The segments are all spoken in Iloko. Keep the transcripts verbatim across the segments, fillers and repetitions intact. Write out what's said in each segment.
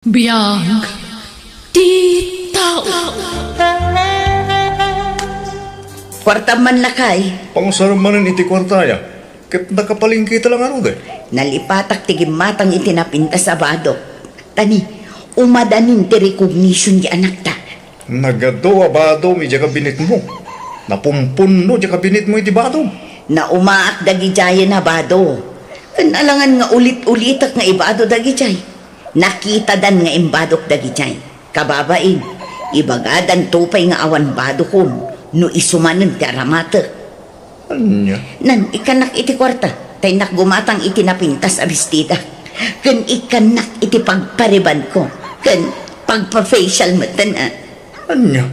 Biag ti tao. Kuartam man, lakay. Pangusarem manen iti kuartaya, ket nakapalengketa la ngarud, eh. Nalipatak ti gimmatang iti napintas a badok. Tani, umadanin ti recognition ti anakta. Nagadu a badom idiay kabinetmo. Napumpunno diay kabinetmo iti badom. Naumaak dagidiayen a bado. Ken alangan nga ulit-ulitek nga ibado dagidiay. Nakitadan nga imbadok dagidiay. Kababain, ibagadanto pay nga awan badokon no isu manen ti aramatek. Ania? Nan, ikkannak iti kuarta, ta innak gumatang iti napintas a bestida. Ken ikkannak iti pagparibanko, ken pagpa-facial metten, a. Ania?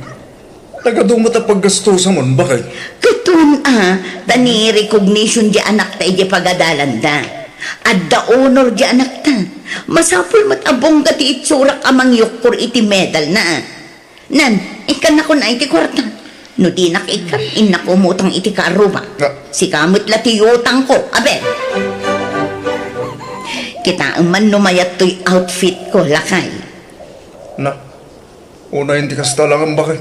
Nagadu met a paggastusam, bakay? Ket wen, a, ta ni recognition diay anakta idiay pagadalanda. Adda honor diay anakta. Masapul met a bongga ti itsurak a mangyukkor iti medalna, a. Nan, ikkannakon iti kuarta. No dinak ikkan, innak umutang iti kaarruba. Nga. Sika met la ti utangko, aben. Kitaem man no mayat toy outfitko, lakay. Na, unayen ti kasta, alangan, bakay.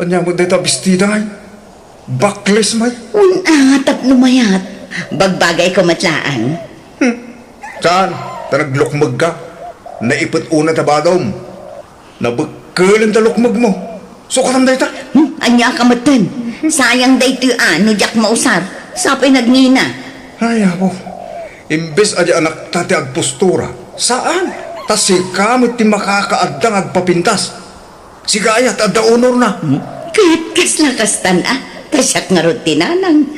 Ania met dayta a bestida, ay? Backless, may? Wen, a, tapno mayat. Bagbagayko met laeng. Hmm. Saan? Ta naglukmegka. Naipet unay ta badom. Nabekkelen ta lukmegmo. Sukatam dayta. Hmm, ania ka metten? Sayang daytoy a no diak mausar. Sapay nagngina. Ay, apo. Imbes a di anakta ti agpostura, saan? Ta sika met ti makakaadda nga agpapintas. Sika aya ti adda honorna. Hmm? Ket kasla kastan, a? Ta siak ngarud ti nanang.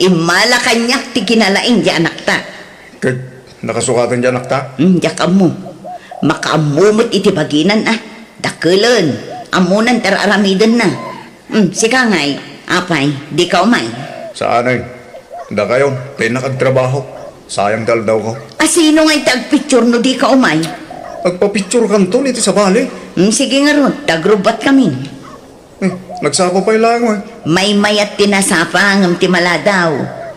Immala kaniak ti kinalaing ti anakta. Ket nakasukatan ti anakta? Hmm, diak ammo. Makaammo met iti baginan, a. Dakelen, ammonan ti ar-aramidenna. Hmm, sika ngay, apay, dika umay? Saanen. Dakayon, ta innak agtrabaho. Sayang ti aldawko. A, sino ngay ti agpicture no dika umay? Agpapicturekanton iti sabali. Hmm, sige ngarud, ta agrubbatkami. Hmm, nagsapa pay laeng, a. Maymayat ti nasapa ngem ti maladaw.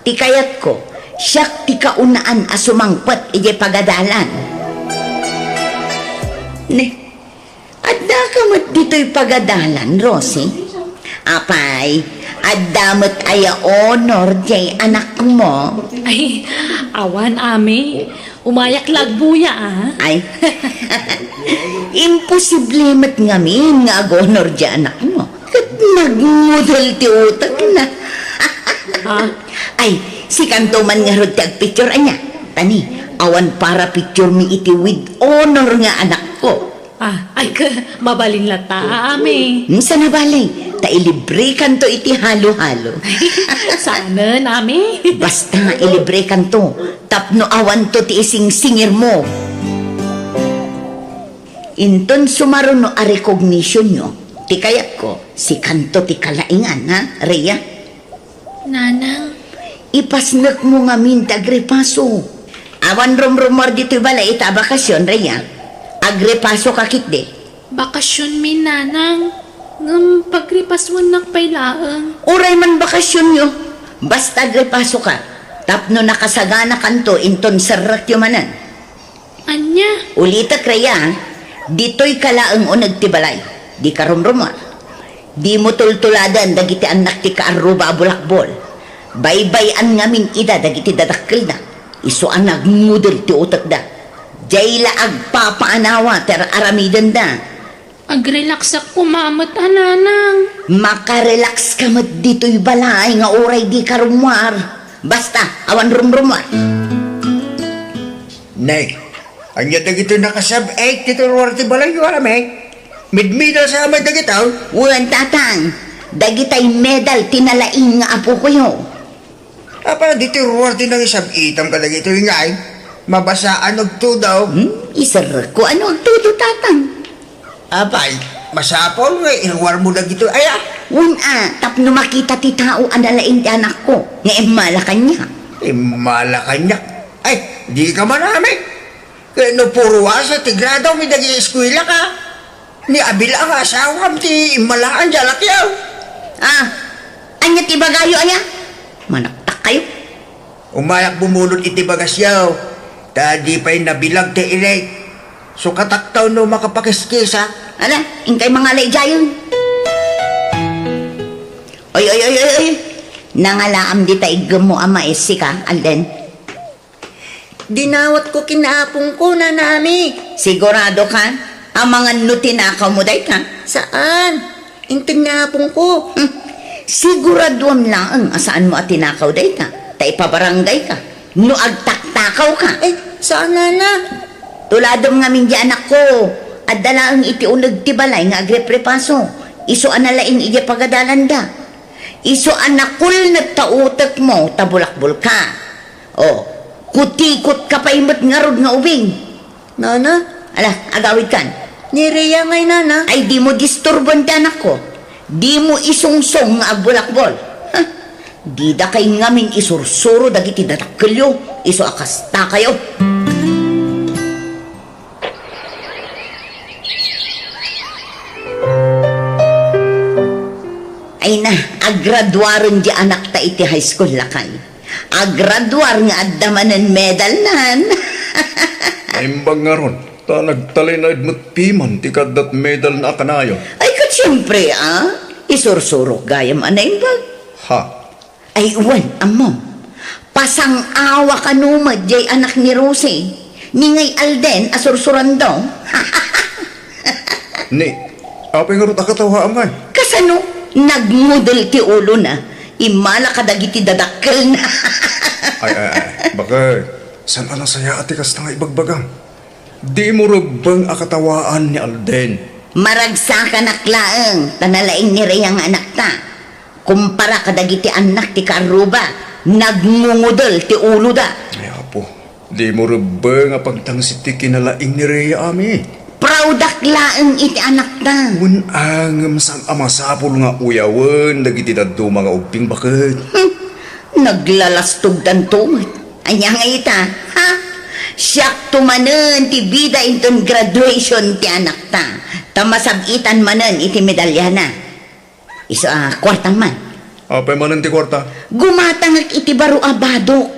Ti kayatko, siak ti kaunaan a sumangpet idiay pagadalan. Ne, addaka met ditoy pagadalan, Rosie? Apay, adda met aya honor diay anakmo? Ay, awan, Ami. Umayak la agbuya, a. Ay. Imposible met ngamin nga ag-honor diay anakmo. Ket nagngudel ti utekna. A? Ay, sikanto man ngarud ti agpicture, ania? Tani, awan para picturemi iti with honor nga anakko. A, ay, ke, mabalin latta, Ami. Hmm, saan a bale, ta ilibrekanto iti halo-halo. Saanen, Ami. Basta, ilibrekanto. Tapno awanto ti isingsingirmo. Inton sumaruno a recognitionyo, ti kayatko, sikanto ti kalaingan, a, Rhea? Nanang. Ipasnekmo ngamin ti agripaso. Awan rumrumuar ditoy balay ita a bakasyon, Rhea. Agripasoka ketdi. Bakasyonmi, Nanang. Ngem pagripasoennak pay laeng. Uray man bakasyonyo, basta agripasoka. Tapno nakasaganakanto inton serrekyo manen. Ania? Ulitek, Rhea, ditoyka laeng uneg ti balay. Dika rumrumuar. Dimo tultuladen dagiti annak ti kaarruba a bulakbol. Baybay-an ngamin ida dagiti dadakkelda. Isu a nagngudel ti utekda. Diay la agpapaanawa ti ar-aramidenda. Agrelaksak koma met a, Nanang. Makarelakska met ditoy balay nga uray dika rummuar. Basta, awan rumrummuar. Ne, ania dagitoy nakasab-ek ditoy ruar ti balayyo, Ami? Midmedal sa met dagitoy? Wen, Tatang. Dagitay medal ti nalaing nga apokoyo. Apay ditoy ruar ti nangisab-itam kadagitoy ngay? Mabasaan agtudo. Hmm? Iserrekko, ano agtudo, Tatang? Apay, masapul nga iruarmo dagitoy aya? Wen a, tapno makita ti tao a nalaing ti anakko, nga immala kaniak. Immala kaniak? Ay, dika man, Ami. Ket no puro A sa ti grado mi dagiti eskuelaka, ni Abel a nga asawam ti immalaan ti anakyo. A, ania ti ibagayo aya? Manaktakkayo. Umayak bumulod iti bagasyo, ta di pay nabilag ti ilik. Sukataktaw no makapakiskisa. Ala, inkay mangala idiayen. Oy, oy, oy, oy, oy. Nangalaam dita iggemmo a mais, sika, Alden. Dinawatko ken ni apongko, Nana Ami. Sigurado ka? Amangan no tinakawmo dayta? Saan. Inton ni apongko. Hmm. Siguraduam laeng a saanmo a tinakaw dayta. Ta ipabarangay ka. No agtaktakaw ka. Ay, saan, Nana? Tuladem ngamin di anakko. Adda laeng iti uneg ti balay nga agreprepaso. Isu a nalaing idiay pagadalanda. Isu a nakulnet ta utekmo ta bulakbol ka. O, kutikot ka pay met ngarud nga ubing. Nana? Ala, agawid kan. Ni Rhea ngay, Nana. Ay, dimo disturboen ti anakko. Dimo isungsong nga agbulakbol. Ha? Dida kay ngamin isursuro dagiti dadakkelyo, isu a kasta kayo. Ay na, agraduaren di anakta iti high school, lakay. Agraduar nga adda manen medalnan. Naimbag ngarud, ta nagtalinaed met piman ti kaaddat medalna a kanayon. Ay, ket siempre, ah. Isursurok gayam a naimbag. Ha? Ay, wen, ammom. Pasang-awa kano met jay anak ni Rosie. Ni ngay Alden a sursurando. Ni, apay ngarud a katawaam ngay? Kasano? Nagngudel ti ulona. Immala kadagiti dadakkelna. Ay, ay, ay. Bakit? Saan a nasayaat ti kasta nga ibagbagam? Dimo rebbeng a katawaan ni Alden. Maragsakanak laeng, ta nalaing ni Rhea nga anakta. Kumpara kadagiti annak ti kaarruba, nagngungudel ti uloda. Ay, Apo, dimo rebbeng a pagtangsit ti kinalaing ni Rhea, Ami. Proud-ak laeng iti anakta. Wen, a, ngem saan a masapul nga uyawen dagiti dadduma nga ubbing, baket. Hmm, naglalastogdanto met. Ania nga ita, ha? Siakto manen ti bida inton graduation ti anakta, ta masab-itan manen iti medalyana. Isu a kuartam man. Apay manen ti kuarta? Gumatangek iti baro a badok.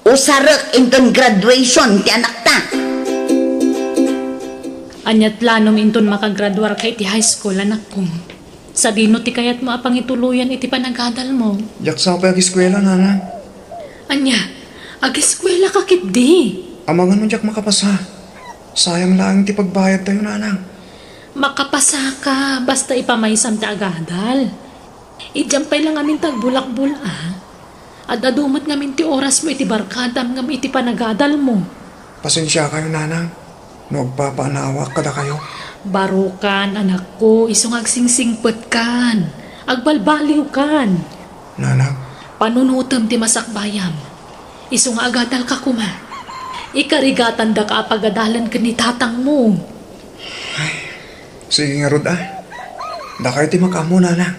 Usarek inton graduation ti anakta. Ania ti planom inton makagraduarka iti high school, anakko? Sadino ti kayatmo a pangituloyan iti panagadalmo? Diak sa pay agiskuela, Nana. Ania, agiskuelaka ketdi? Amangan no diak makapasa. Sayang laeng ti pagbayadtayo, Nanang. Makapasaka, basta ipamaysam ti agadal. Idiam pay la ngamin ti agbulakbol, a. Ad-adu met ngamin ti orasmo iti barkadam ngem iti panagadalmo. Pasensiakayo, Nanang, no agpapaanawak kadakayo. Barokan, anakko, isu nga agsingsingpetkan, agbalbaliwkan. Nanang. Panunotem ti masakbayam. Isu nga agadalka koma. Ikarigatandaka a pagadalen ken ni tatangmo. Ay, sige ngarud, a. Dakayo ti makaammo, Nanang.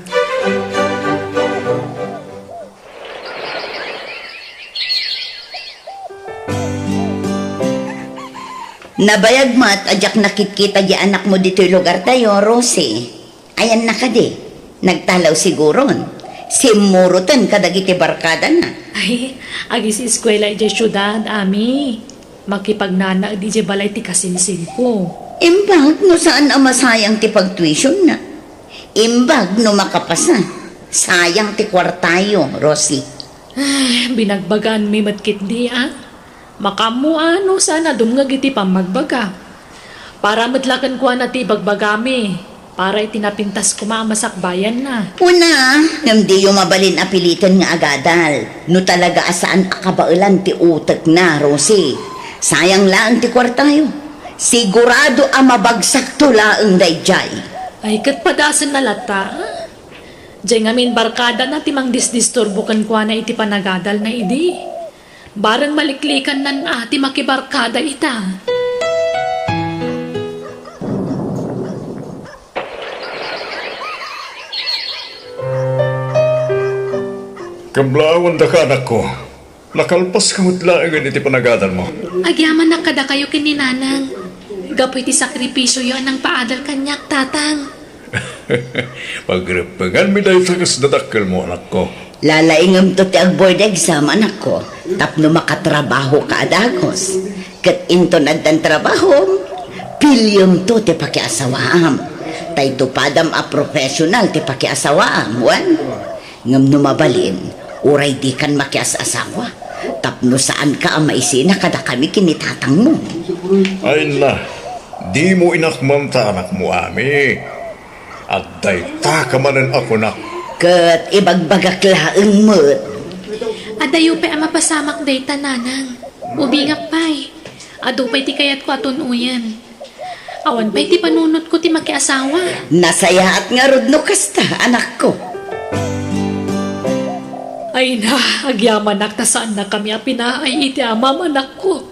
Nabayag met a diak nakitkita di anakmo ditoy lugartayo, Rosie. Ayanna kadi, nagtalaw siguron. Simmuroten kadagiti barkadana. Ay, agisiskuela idiay siudad, Ami. Makipagnanaed idiay balay ti kasingsingko. Imbag no saan a masayang ti pagtuisionna. Imbag no makapasa. Sayang ti kuartayo, Rosie. Ay, binagbagaanmi met ketdi, a. Makaammo a no saan a dumngeg iti pammagbaga. Para met la kenkuana ti ibagbagami, para iti napintas koma a masakbayanna. Una, ngem diyo mabalin a piliten nga agadal, no talaga a saan a kabaelan ti utekna, Rosie. Sayang laeng ti kuartayo. Sigurado a mabagsakto laeng daydiay. Ay, ket padasenna latta, a? Diay ngamin barkadana ti mangdisdisturbo kenkuana iti panagadalna idi. Bareng maliklikannan a ti makibarkada ita. Kablaawan daka, anakko. Nakalpaska met laengen iti panagadalmo. Agyamanak kadakayo ken ni Nanang. Gapu iti sakripisioyo a nangpaadal kaniak, Tatang. Pagreppenganmi dayta kas dadakkelmo, anakko. Lalaingemto ti ag-board exam, anakko, tapno makatrabahoka a dagus. Ket inton addan trabahom, Piliem to ti pakiasawaam. Tay tupadam a professional ti pakiasawaam, wen? Ngem no mabalin, uray dikan makias-asawa. Tapno saanka a maisina kadakami ken ni tatangmo. Ay na, dimo inakmanta anakmo, Ami. Adda dayta ka manen a kunak. Ket ibagbagak laeng met. Adayo pay a mapasamak dayta, Nanang. Ubingak pay. Adu pay ti kayatko a tun-oyen. Awan pay ti panunotko ti makiasawa. Nasayaat ngarud no kasta, anakko. Ay na, agyamanak ta saannakami a pinaay iti amam, anakko.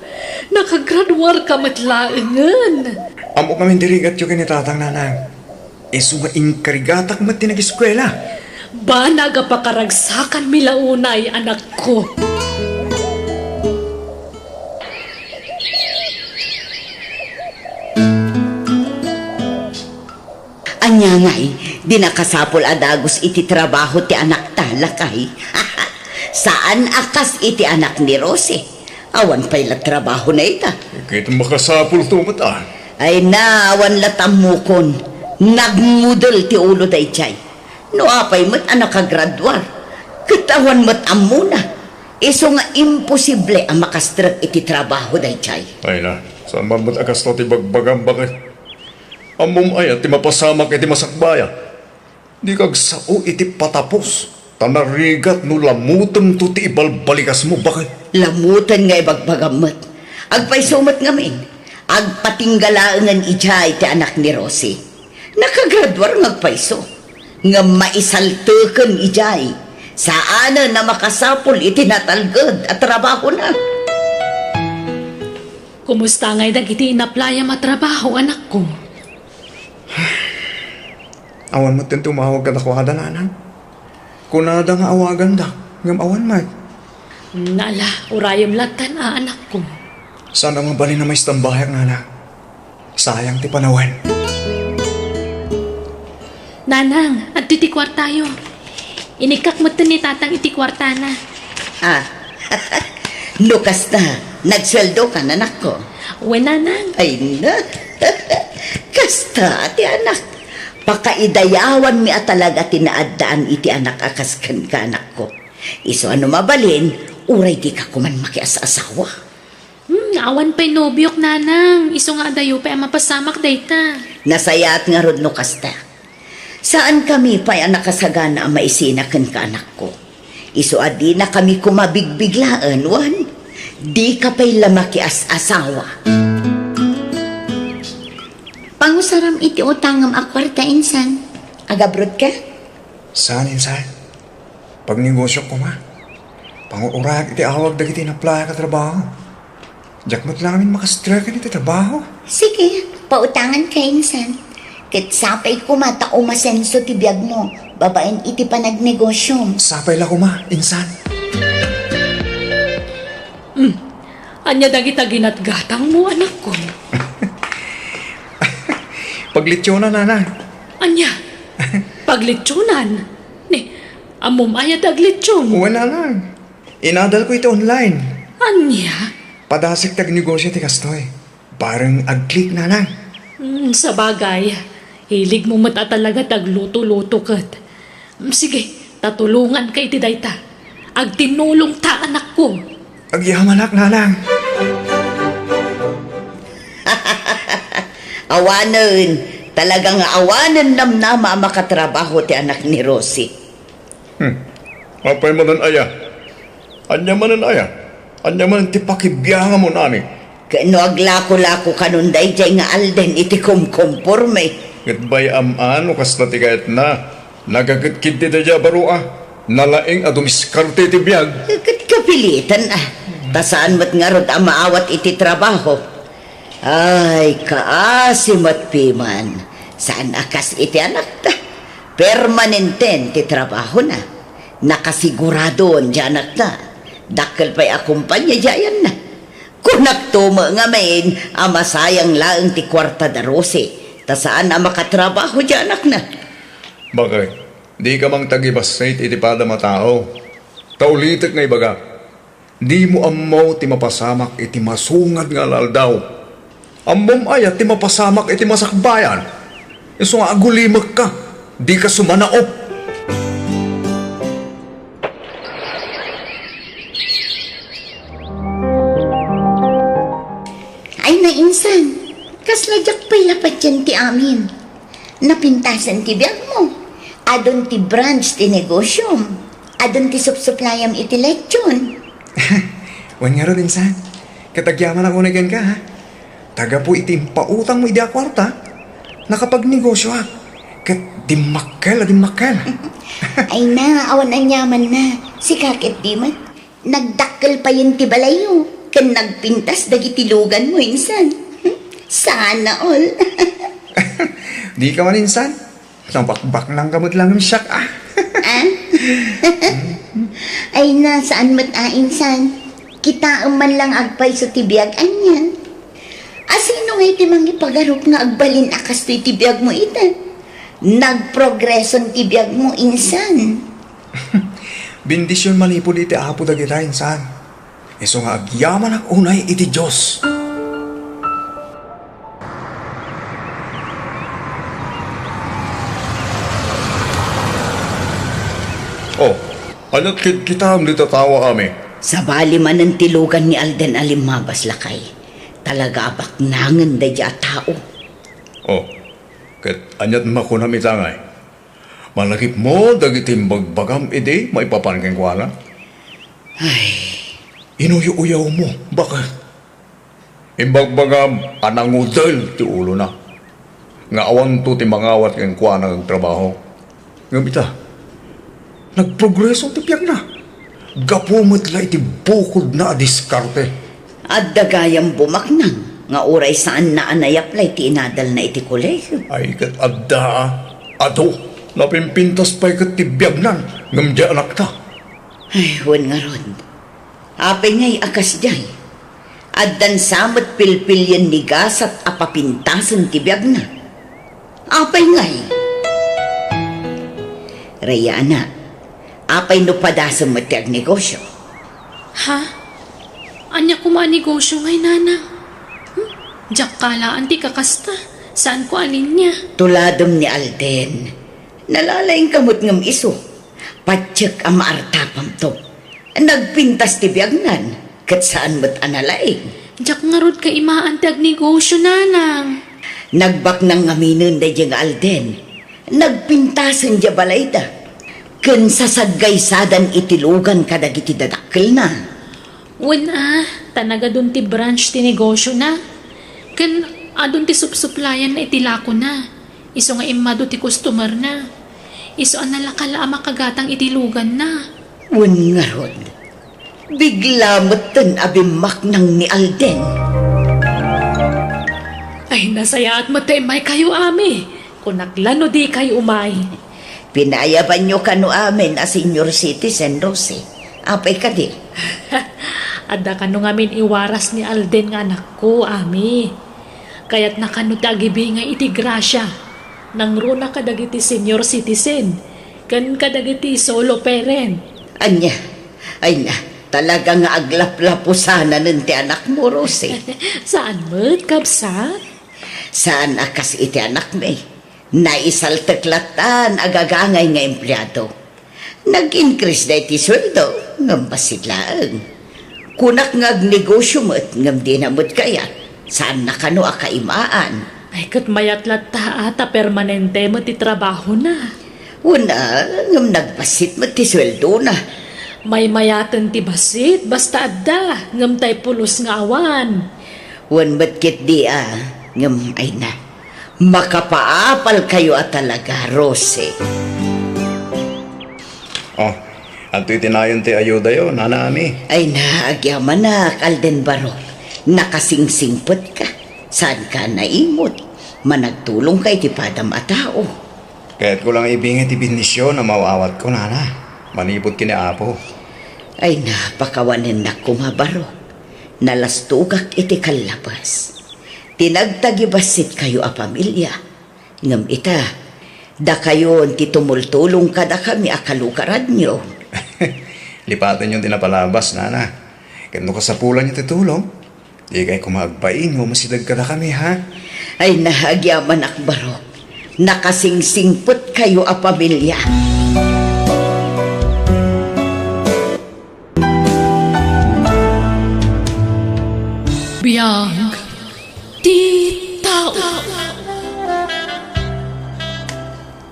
Nakagraduarka met laengen. Ammok ngamin ti rigatyo ken ni tatang, Nanang. Isu nga inkarigatak met ti nageskuela. Banag a pakaragsakanmi la unay, anakko. Ania ngay, di nakasapul a dagus iti trabaho ti anakta, lakay? Saan a kas iti anak ni Rosie. Awan pay la trabahona ita. Ket makasapulto met a. Ay na, awan la tammukon. Nagngudel ti ulo daydiay. No apay met a nakagraduar, ket awan met ammona. Isu nga imposible a makastrek iti trabaho daydiay. Ay na, saan man met a kasta ti bagbagam, baket? Ammom aya ti mapasamak iti masakbayat? Dika agsao iti patapos, ta narigat no lamutemto ti ibalbalikasmo, baket. Lamutem nga ibagbagam met. Agpayso met ngamin. Agpatingga laengen idiay ti anak ni Rosie. Nakagraduar nga agpayso. Ngem maisalteken idiay. Saanen a makasapul iti natalged a trabahona. Kumusta ngay dagiti inaplayam a trabaho, anakko? Awan met ti tumawag kadakuada, Nanang. Kunada nga awagandak, ngem awan met. Nala, urayem lattan a, anakko. Saan a mabalin a maistambayak, Nanang. Sayang ti panawen. Nanang, adtoy ti kuartayo. Inikkak metten ni Tatang iti kuartana. Ah, no kasta, nagsueldokan, anakko? Wen, Nanang. Ay na, kasta ti anak. Pakaidayawanmi a talaga ti naaddaan iti anak a kas kenka, anakko. Isu a no mabalin, uray dika koman makias-asawa. Hmm, awan pay nobiok, Nanang. Isu nga adayo pay a mapasamak dayta. Nasayaat ngarud no kasta. Saankami pay a nakasagana a maisina kenka, anakko. Isu a dinakami koma bigbiglaen, wen? Dika pay la makias-asawa. Pangusaram iti utangem a kuarta, insan. Agabrotka? Saan, insan? Pagnegosyok koma. Pangur-urayak iti awag dagiti inaplayak a trabaho. Diak met laeng makastreken iti trabaho. Sige, pautanganka, insan. Ket sapay koma ta umasenso ti biagmo babaen iti panagnegosyom. Sapay la koma, insan. Hmm. Ania dagita ginatgatangmo, anakko? Paglitsonan, Nanang. Ania? Paglitsonan? Ni, ammom aya ti aglitson? Wen, Nanang. Inadalko iti online. Ania? Padasek ti agnegosyo ti kastoy. Bareng ag-click, Nanang. Hmm, sabagay. Hiligmo met a talaga ti agluto-luto ket. Sige, ta tulonganka iti dayta. Agtinnulongta, anakko. Agyamanak, Nanang. Awanen, talaga nga awanen namnama a makatrabaho ti anak ni Rosie. Hmm. Apay manen aya? Ania manen aya? Ania manen ti pakibiangamon, Ami? Ket no aglako-lako kanon daydiay nga alden iti kumkumporme. Ket bay-am a no kasta ti kayatna. Nagaket ketdi daydiay a baro a. Nalaing a dumiskarte iti biag. Ket kapilitan a. Ta saan met ngarud a maawat iti trabaho. Ay, kaasi met piman. Saan a kas iti anakta. Permanenten ti trabahona. Nakasiguradoon ti anakta. Dakkel pay a kompania ti ayanna. Kunakto met ngamin a masayang laeng ti kuarta da Rosie, ta saan a makatrabaho ti anakna. Bakit? Dika mangtagibassit iti padam a tao. Ta ulitek nga ibagak, dimo ammo ti mapasamak iti masungad nga al-aldaw. Ammom aya ti mapasamak iti masakbayan? Isu nga agulimekka, dika sumanaop. Ay, nainsan, kasla diak pay la patien ti amin. Napintasen ti biagmo. Adun ti branch ti negosiom. Adun ti supsuplayam iti lechon. Wen ngarud, insan. Ket agyamanak unay kenka, ha? Tagapu iti impautangmo idi a kuarta, nakapagnegosioak. Ket dimmakkel a dimmakkel. Ay na, awan aniamanna. Sika ketdi met. Nagdakkel payen ti balayyo, ken nagpintas dagiti luganmo, insan. Sana all. Dika man, insan. Nabakbaknangka met lang siak, ah. Ah? Ay na, saan met a, insan. Kitaem man lang agpayso ti biag ania. Asino ngay ti mangipagarup nga agbalin a kastoy ti biagmo ita? Nagprogreson ti biagmo, insan. Bendision manipud iti Apo dagita, insan. Isu nga agyamanak unay iti Dios. Oh, ania ti kidkitaem dita tao, Ami? Sabali manen ti lugan ni Alden a limmabas, lakay. Talaga a baknangen daydiay a tao. Oh, ket ania ti makunam ita ngay? Malagipmo dagiti imbagbagam idi maipapan kenkuana? Ay. Inuyo-uyawmo, baket? Imbagbagam a nangudel ti ulona, nga awanto ti mangawat kenkuana nga agtrabaho. Ngem ita, nagprogreso ti biagna. Gapu met la iti bukodna a diskarte. Adda gayam bumaknang nga uray saanna a nayaplay ti inadalna iti kolegio. Ay, ket adda, a. Adu, napimpintas pay ket ti biagnan, ngem diay anakta. Ay, wen ngarud. Apay ngay a kasdiay? Addan sa met pilpilien ni gasat a papintasen ti biagna. Apay ngay? Rhea, anak, apay no padasem met ti agnegosio? Ha? Ania koma a negosio ngay, nanang? Hmm? Diak kalaan ti kakasta. Saanko a linia. Tuladem ni Alden. Nalalaingka met ngem isu. Patiek a maartapamto. Nagpintas ti biagnan, ket saan met a nalaing. Diak ngarud kaimaan ti agnegosio, nanang. Nagbaknang ngaminen daydiay nga Alden. Nagpintasen diay balayda. Ken sasaggaysadan iti lugan kadagiti dadakkelna. Wen a, ta nagadun ti branch ti negosiona. Ken adun ti supsuplayanna iti lakona. Isu nga immadu ti customerna. Isu a nalaka la a makagatang iti luganna. Wen ngarud, bigla metten a bimmaknang ni Alden. Ay, nasayaat met ta immaykayo, Ami. Kunak la no dikay umay. Pinayabanyo kano amin a senior citizen, Rosie. Apay kadi? Adda kano ngamin iwaras ni Alden nga anakko, Ami. Kayatna kano ti agibingay iti grasia. Nangruna kadagiti senior citizen, ken kadagiti solo parent. Ania? Ay na, talaga nga aglaplapusanan ti anakmo, Rosie. Saan met, kabsat? Saan a kas iti anakmi. Naisaltek lattan a gagangay nga empleado. Nag-increase daydi sueldo, ngem bassit laeng. Kunak nga agnegosio met, ngem dina met kayat. Saanna kano a kaimaan. Ay, ket mayat latta a ta permanente met ti trabahona. Wen a, ngem nagbassit met ti sueldona. Maymayaten ti bassit, basta adda, ngem tay pulos nga awan. Wen met ketdi a, ngem ay na. Makapaapalkayo a talaga, Rosie. Oh, adtoy ti nayon ti ayudayo, Nana Ami. Ay na, agyamanak, Alden Baro. Nakasingsingpetka. Saanka naimut. Managtulongka iti padam a tao. Kayatko lang ibingay ti bendision a maaw-awatko, Nana. Manipud ken ni Apo. Ay na, pakawanennak koma, Baro. Nalastogak iti kallabas. Ti nagtagibassit kayo a pamilia. Ngem ita, dakayon ti tumultulong kadakami a kalugaranyo. Lipatenyo ti napalabas, Nana. Ket no kasapulanyo ti tulong, Dikay koma agbain no masideg kadakami, ha? Ay na, agyamanak, barok. Nakasingsingpetkayo a pamilia. Biag ti tao.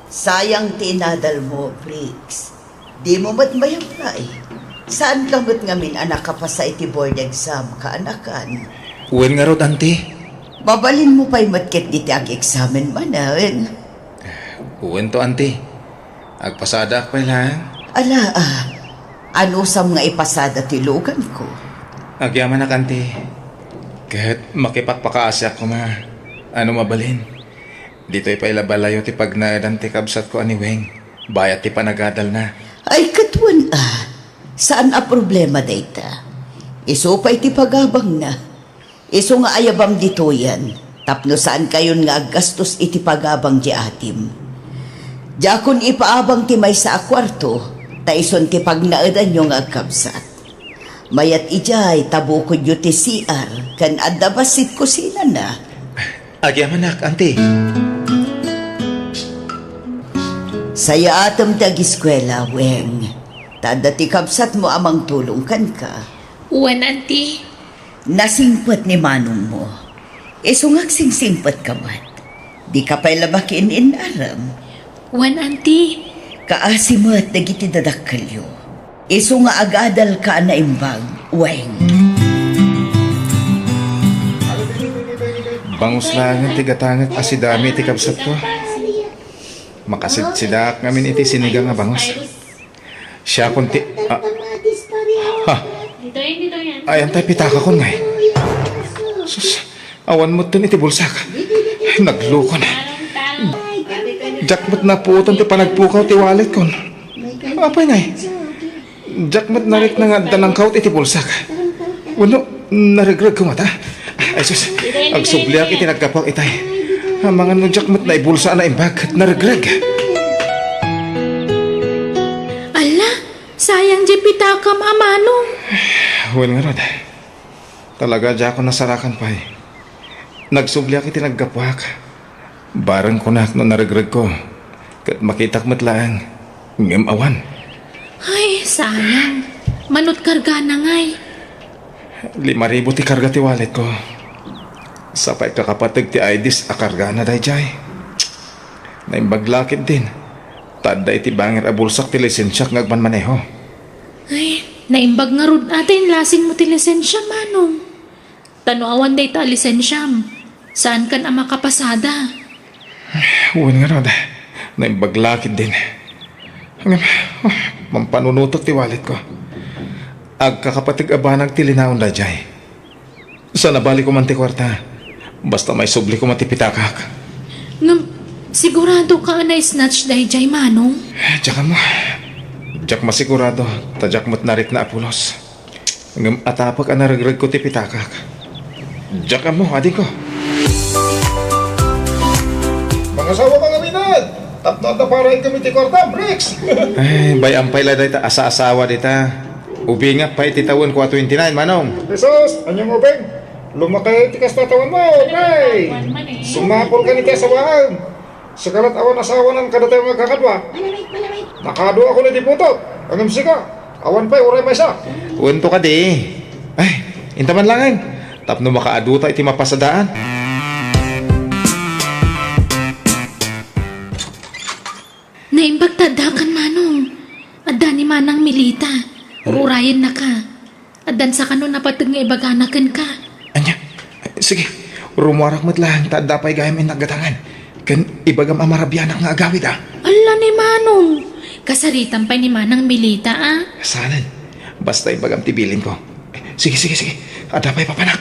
Sayang ti inadal mo, Briggs. Dimo met ma-apply. Saanka met ngamin a nakapasa iti board exam, kaanakan? Wen ngarud, Auntie. Mabalinmo pay met ketdi ti ag-examen manen. Wen to, Auntie. Agpasadaak pay laeng. Ala, a. Anusam nga ipasada ti luganko? Agyamanak, Auntie. Ket makipakpakaasiak koma. A no mabalin, ditoy pay la balayo ti pagnaedan ti kabsatko a ni Weng, bayat ti panagadalna. Ay, ket wen a. Saan a problema dayta. Isu pay ti pagabangna. Isu nga ayabam ditoyen, tapno saankayon nga aggastos iti pagabang ti atim. Diakon ipaabang ti maysa a kuarto, ta isun ti pagnaedanyo nga agkabsat. Mayat idiay, ta bukodyo ti C R, ken adda bassit kusinana. Agyamanak, Auntie. Sayaatem ti agiskuela, Weng. Ta adda ti kabsatmo a mangtulong kenka. Wen, Auntie. Nasingpet ni manongmo. Isu nga agsingsingpetka met. Dika pay la makiin-inarem. Wen, Auntie. Kaasi met dagiti dadakkelyo. Isu nga agadalka a naimbag, Weng. Bangus laengen ti gatangek a sidami iti kabsatko. Makasidsidaak ngamin iti sinigang a bangus. Siakon ti, ah, ha? Dito yan, dito yan. Ay, antay pitakakon ngay. Sus, awan met iti bulsak. Naglukon. Diak met napuotan ti panagpukaw ti walletkon. Apay ngay? Diak met narikna nga adda nangkawt iti bulsak. Wenno, naregregko ngata? Ay, sus, agsubliak iti naggapuak itay. Amangan no diak met naibulsa a naimbag ket naregreg. Alla, sayang diay pitakam a manong. Wen ngarud. Talaga, diakon nasarakan pay. Nagsubliak iti naggapuak. Bareng kunak no naregregko, ket makitak met laeng, ngem awan. Ay, sayang. Manut kargana ngay? Lima ribu ti karga ti walletko. Sa pay kakapateg ti I Ds a kargana daydiay. Naimbag la ketdin, ta adda iti bangir a bulsak ti lisensiak nga agmanmaneho. Ay, naimbag ngarud a ta inlasingmo ti lisensia, manong. Ta no awan dayta a lisensiam, saankan a makapasada. Wen ngarud, naimbag la ketdin. Ngem, mampanunotek ti walletko. Agkakapateg a banag ti linaon daydiay. Sa nabali koma ti kuarta, basta maisubli koma ti pitakak. Ngem, siguradoka a na-snatch daydiay, manong? Diak ammo. Diak masigurado, ta diak met narikna a pulos. Ngem atapek a naregregko ti pitakak. Diak ammo, adingko. Mangasawa ka ngamin, tapno adda paraen kami ti kuarta, Bricks! Ay, bay-am pay la dayta a saasawa dita. Ubingak pay ti tawenko a twenty-nine, manong. Jesus, anian nga ubing? Lumakay ti kasta tawenmo, pre! Sumakol ka ni ti asawaem. Sika la't awan asawanan kadatayo nga agkakadua. Nakaduakon iti putot. Ngem sika, awan pay uray maysa. Wen to kadi. Ay, inta man laeng. Tapno makaaduta iti mapasadaan. Naimbag ta addakan, manong. Adda ni Manang Milita. Urayennaka. Addan sa kano napateg nga ibagana kenka. Ania? Sige, rumuarak met laeng ta adda pay gayam innak gatangan. Ken ibagam a marabianak nga agawid, a. Alla ni Manong! Kasaritam pay ni Manang Milita, a. Saanen. Basta ibagam ti bilinko. Sige, sige, sige. Adda pay papanak.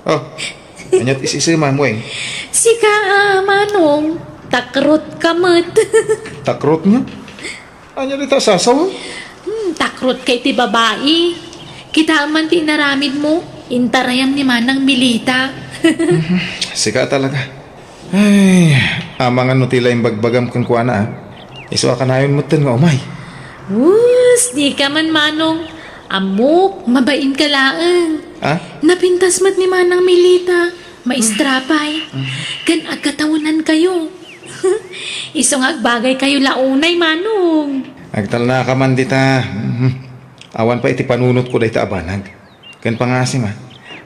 Oh, ania ti isisema, Mueng? Sika, a, Manong. Takrot ka met. Takrot nga? Ania dita a sasaw? Hmm, takrot ka iti babai. Kitaem man ti inaramidmo, intarayam ni Manang Milita. Sika talaga. Ay, amangan no ti la imbagbagam kenkuana, a. Isu a kanayon metten nga umay. Wus, dika man, Manong. Ammok, mabain ka laeng. Ah? Napintas met ni Manang Milita. Maestra pay. Ken agkatawenankayo. Isu nga agbagaykayo la unay, Manong. Agtalnaka man dita. Mhm. Awan pay iti panunotko dayta a banag. Ken pangasim a,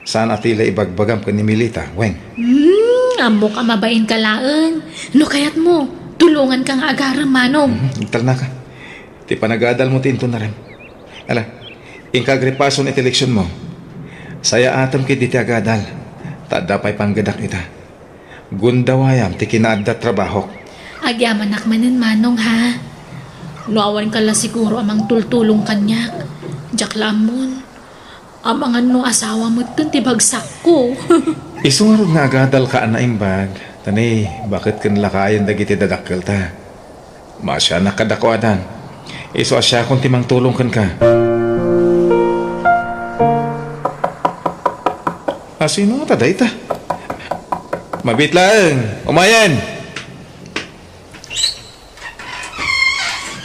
saan a ti la ibagbagam ken ni Milita, wen? Hmm, ammok a mabain ka laeng. No kayatmo, tulonganka nga agarem, Manong. Mhm, agtalnaka. Ti panagadalmo ti inton narem. Ala, inka agripason iti leksionmo. Sayaatem ketdi ti agadal, ta adda pay panggedak ita. Gundawayam ti kinaadda trabahok. Agyamanak manen, Manong, ha? No awanka la siguro a mangtultulong kaniak, diak la ammon. Amangan no asawa metten ti bagsakko. Isu ngarud nga agadalka a naimbag, ta ni, baket ken lakayen dagiti dadakkelta. Maasianak kadakuada. Isu a siakon ti mangtulong kenka. Asino ta dayta? Mabiit laeng, umayen!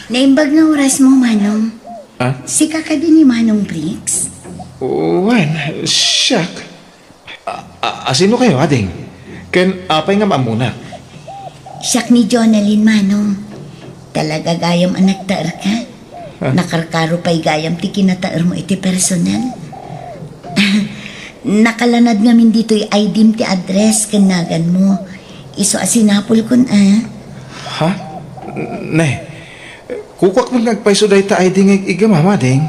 Naimbag nga orasmo, Manong. Ah? Sika kadi ni Manong Briggs? Wen, siak. A-, a-, asino kayo, ading? Ken apay nga maammonak? Siak ni Jonalyn, Manong. Talaga gayam a nagtaerka. Ah. Nakarkaro pay gayam ti kinataermo iti personal. Nakalanad ngamin ditoy I D-m ti address ken naganmo. Isu a sinapulkon, a. Ha? Ne, kukuak met nga agpayso dayta I D nga ig-, iggamam, ading.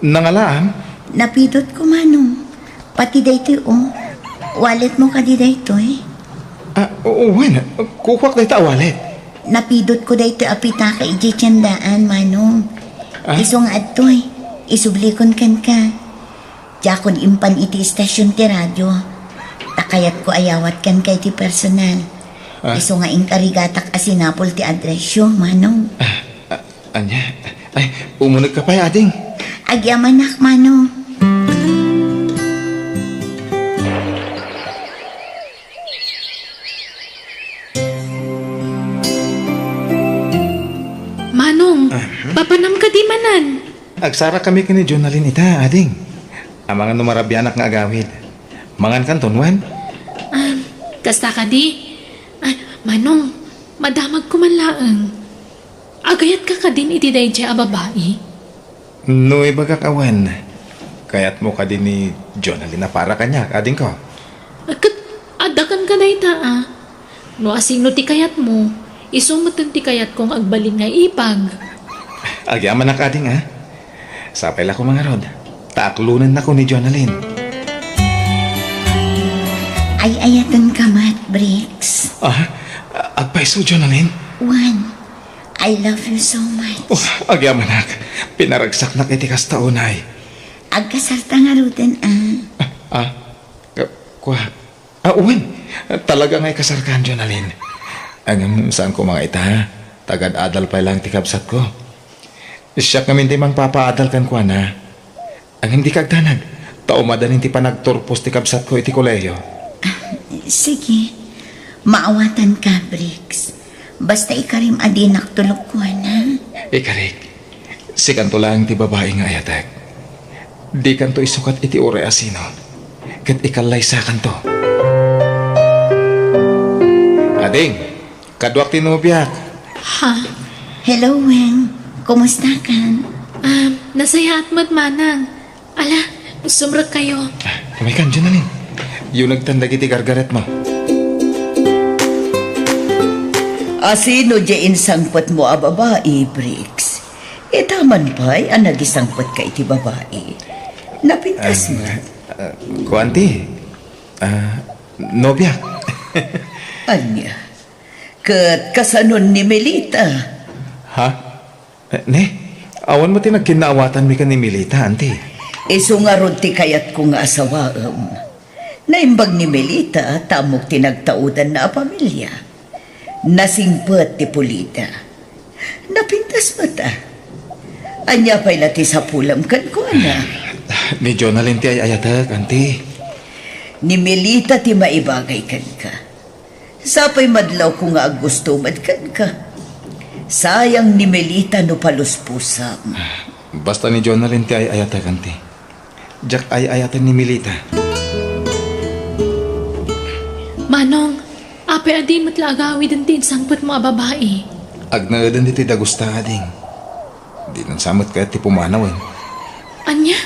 Nangalaam? Napidotko, Manong. Pati daytoy, o. Walletmo kadi daytoy? Ah, oo, wen. Kukuak dayta a wallet. Napidotko daytoy a pitaka idiay tiendaan, Manong. Ah? Isu nga adtoy, isublikon kenka. Diakon impan iti istasion ti radio. Ta kayatko a yawat kenka iti personal. Ah? Isu nga inkarigatak a sinapol ti addressyo, Manong. Ah, ah, ania? Ay, umunegka pay, ading. Agyamanak, Manong. Manong, aha, papanam kadi manen? Agsarakami ken ni Jonalyn ita, ading. Amangan no marabianak nga agawid. Mangankanton, wen? Ah, kasta kadi? Ah, Manong, madamagko man laeng. Agayatka kadin iti daydiay a babai? No ibagak a wen, kayatmo kadi ni Jonalyn a para kaniak, adingko? Ket adda kenka dayta, a. No asino ti kayatmo, isu metten ti kayatko nga agbalin nga ipag. Agyamanak, ading, a. Sapay la koma ngarud, ta aklonennako ni Jonalyn. Ay-ayatenka met, Briggs. Ah, agpayso, Jonalyn? Wen, I love you so much. Oh, agyamanak. Pinaragsaknak iti kasta unay. Agkasarta ngaruden, a. Ah, ah. Ku-, kua. Ah, wen. Talaga nga ikasarkan, Jonalyn. Ngem saan koma nga ita, tagad-adal pay laeng ti kabsatko. Siak ngamin ti mangpapaadal kenkuana. Ngem dika agdanag, ta umadanin ti panagturpos ti kabsatko iti kolehiyo. Ah, sige. Maawatanka, Briggs. Basta ikarim a dinak tulokkuana. Ikarik, sikanto laeng ti babai nga ayatek. Dikanto isukat iti uray a sino, ket ikallaysakanto. Ading, kaduak ti nobiak. Ha? Hello, Weng. Kumustakan? Ah, nasayaat met, Manang. Ala, sumrekkayo. Ah, umaykan, Jonalyn. Yunegtan dagiti gargaretmo. Asino diay insangpetmo a babai, Briggs? Ita man pay a nagisangpetka iti babai. Napintas met. Ah, ah, kuan ti, ah, nobiak. Ania? Ket kasanon ni Melita? Ha? Eh, ne, awan met ti nagkinnaawatanmi ken ni Melita, anti. Isu ngarud ti kayatko nga asawaem. Naimbag ni Melita ta ammok ti nagtaudanna a pamilia. Nasingpet ti pulida. Napintas met, a. Ania pay la ti sapulem kenkuana? Ni Jonalyn ti ay-ayatek, anti. Ni Melita ti maibagay kenka. Sapay madlawko nga aggusto met kenka. Sayang ni Melita no paluspusam. Basta ni Jonalyn ti ay-ayatek, Auntie. Diak ay-ayaten ni Melita. Manong, apay a di met la agawiden ti insangpetmo a babai? Agnaeden ditoy dagusta, ading. Dinan sa met kayat ti pumanawen. Ania?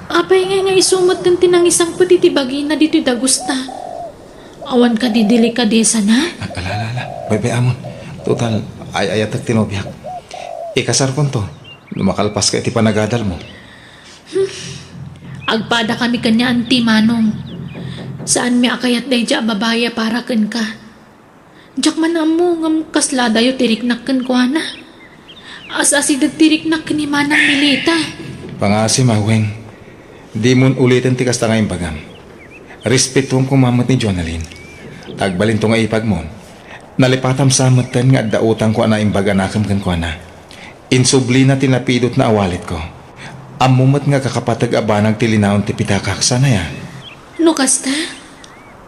Apay ngay nga isu metten ti nangisangpet iti bagina ditoy dagusta? Awan kadi delikadesana? Ah, ala, ala, ala. Baybay-amon. Total, ay-ayatek ti nobiak. Ikasarkonto no makalpaska iti panagadalmo. Hmm. Agpadakami ken ni Auntie, Manong. Saanmi a kayat daydiay a babai a para kenka. Diak man ammo ngem kasla adayo ti riknak kenkuana. As-asideg ti riknak ken ni Manang Melita. Pangaasim, Weng. Dimon uliten ti kasta nga imbagam. Respetuam koma met ni Jonalyn. Ta agbalinto nga ipagmon, nalipatam sa metten nga adda utangko a naimbag a nakem kenkuana. Insublina ti napidotna a walitko. Ammo met nga kakapateg a banag ti linaon ti pitakak, saan aya? No kasta,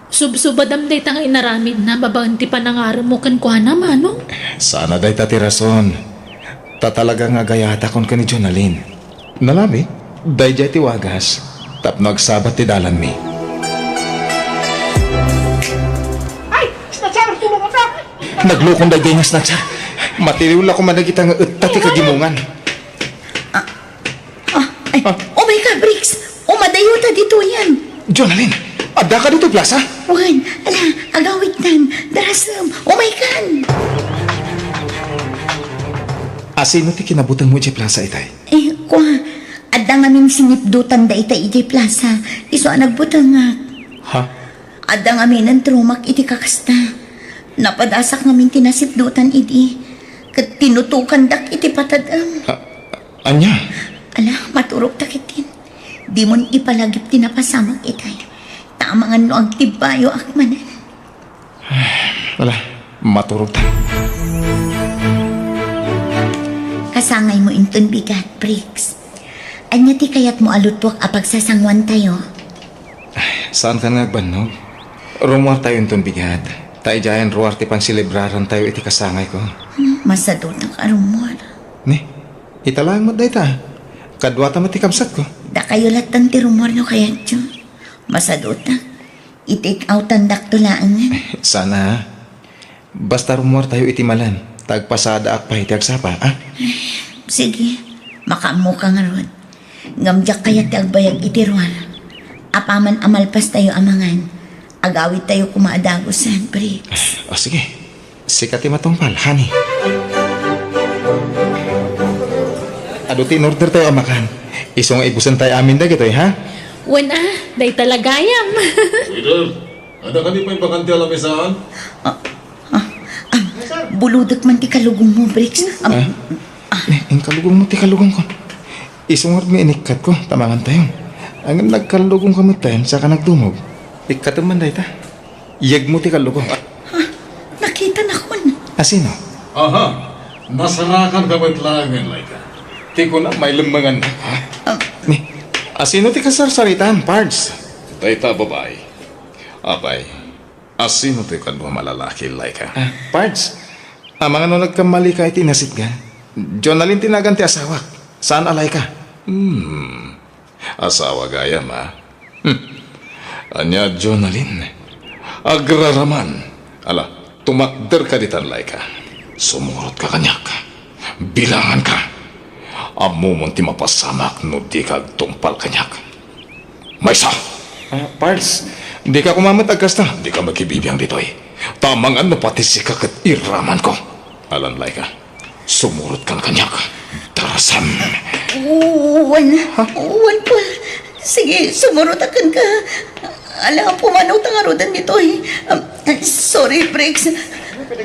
subsubadam dayta nga inaramidna babaen ti panangaremmo kenkuana, Manong? Saan a dayta ti rason. Ta talaga nga agayatakon ken ni Jonalyn. Nalabit, daydiay ti wagas tapno agsabat ti dalanmi. Ay! Snatcher! Tulong ka! Naglukon daydiay nga snatcher. Matiliw la koma dagita nga etta ti kagimongan. Ah, ay, ah. Umayka, Briggs. Umadayota ditoyen. Jonalyn, addaka ditoy plaza? Wen, ala, agawidtan. Darasem, umaykan. Asino ti kinabutengmo idiay plaza itay? Eh, kua, adda ngamin sinipdutan dayta idiay plaza. Isu a nagbutengak. Ha? Adda ngaminen ti rumak iti kakasta. Napadasak ngamin ti nasipdutan idi, ket tinutokandak iti patadem. A-, ania? Ala, maturogta ketdin. Dimon ipalagip ti napasamak itay. Ta amangan no agtibbayoak manen. Ala, maturogta. Kasangaymo inton bigat, Briggs. Ania ti kayatmo a lutuak a pagsasanguantayo? Saankan nga agbannog. Rumuartayo inton bigat. Ta idiayen ruar ti panselebrarantayo iti kasangayko. Hmm, masadutak a rumuar. Ni, ita laeng met dayta. Kaduata met ti kabsatko. Dakayo lattan ti rumuar no kayatyo. Masadutak. I-take outandakto laengen. Sana. Basta rumuartayo iti malen, ta agpasadaak pay ti agsapa, a? Sige, makaammoka ngarud. Ngem diak kayat ti agbayag iti ruar. Apaman a malpastayo a mangan, agawidtayo koma a dagusen, Briggs. O, sige. Sika ti matungpal, honey. Adu ti in-ordertayo a makan. Isu nga ibusentayo amin dagitoy, ha? Wen a, dayta la gayam. Waiter, adda kadi pay bakante a lamesaan? Ah, ah, ah, bulodek man ti kalugongmo, Briggs. Am, ah? Ah. Eh, inkalugongmo ti kalugongko. Isu ngarud nga inikkatko, ta mangantayo. Ngem nagkalugongka metten, saka nagdumog. Ikkatem man dayta. Yegmo ti kallugong. Ha? Nakitanakon. Asino? Aha. Nasarakanka met laengen, Laika. Ti kunam, mailemmengan. Ha? Ah. Ni, asino ti kasarsaritan, Pards? Dayta a babai. Apay, asino ti kaduam a lalaki, Laika? Ah, Pards, amangan no nagkammalika iti nasitgan. Jonalyn ti nagan ti asawak. Saan a Laika? Hmm. Asawa gayam, a? Hmm. Ania, Jonalyn? Agraraman. Ala, tumakderka ditan, Laika. Sumurotka kaniak. Bilanganka. Ammomon ti mapasamak no dika agtungpal kaniak. Maysa! Ah, Pards, dika koma met agkasta. Dika makibibiang ditoy. Ta amangan no pati sika ket iramanko. Alan, Laika. Sumurotkan kaniak. Darasem. Wen, ha? Wen, Paul. Sige, sumurotak kenka. Ala, pumanawta ngaruden ditoy. Um, sorry, Briggs.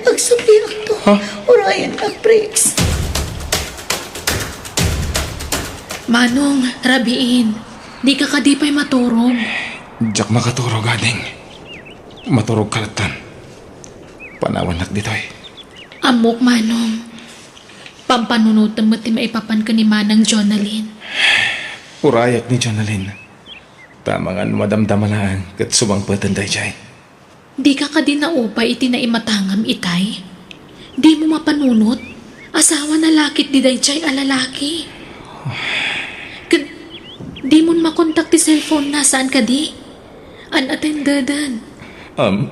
Agsubliakto. Ha? Urayennak, Briggs. Manong, rabiin. Dika kadi pay maturog? Diak makaturog, ading. Maturogka lattan. Panawannak ditoy. Ammok, Manong. Pampanunotem met ti maipapan ken ni Manang Jonalyn. Urayak ni Jonalyn. Ta amangan no madamdama laeng ket sumangpeten daydiay. Dika kadi naupay iti naimatangam itay? Dimo mapanunot? Asawana la ketdi daydiay a lalaki. Ket dimon makontak ti cellphone na, saan kadi? Unattended. Um,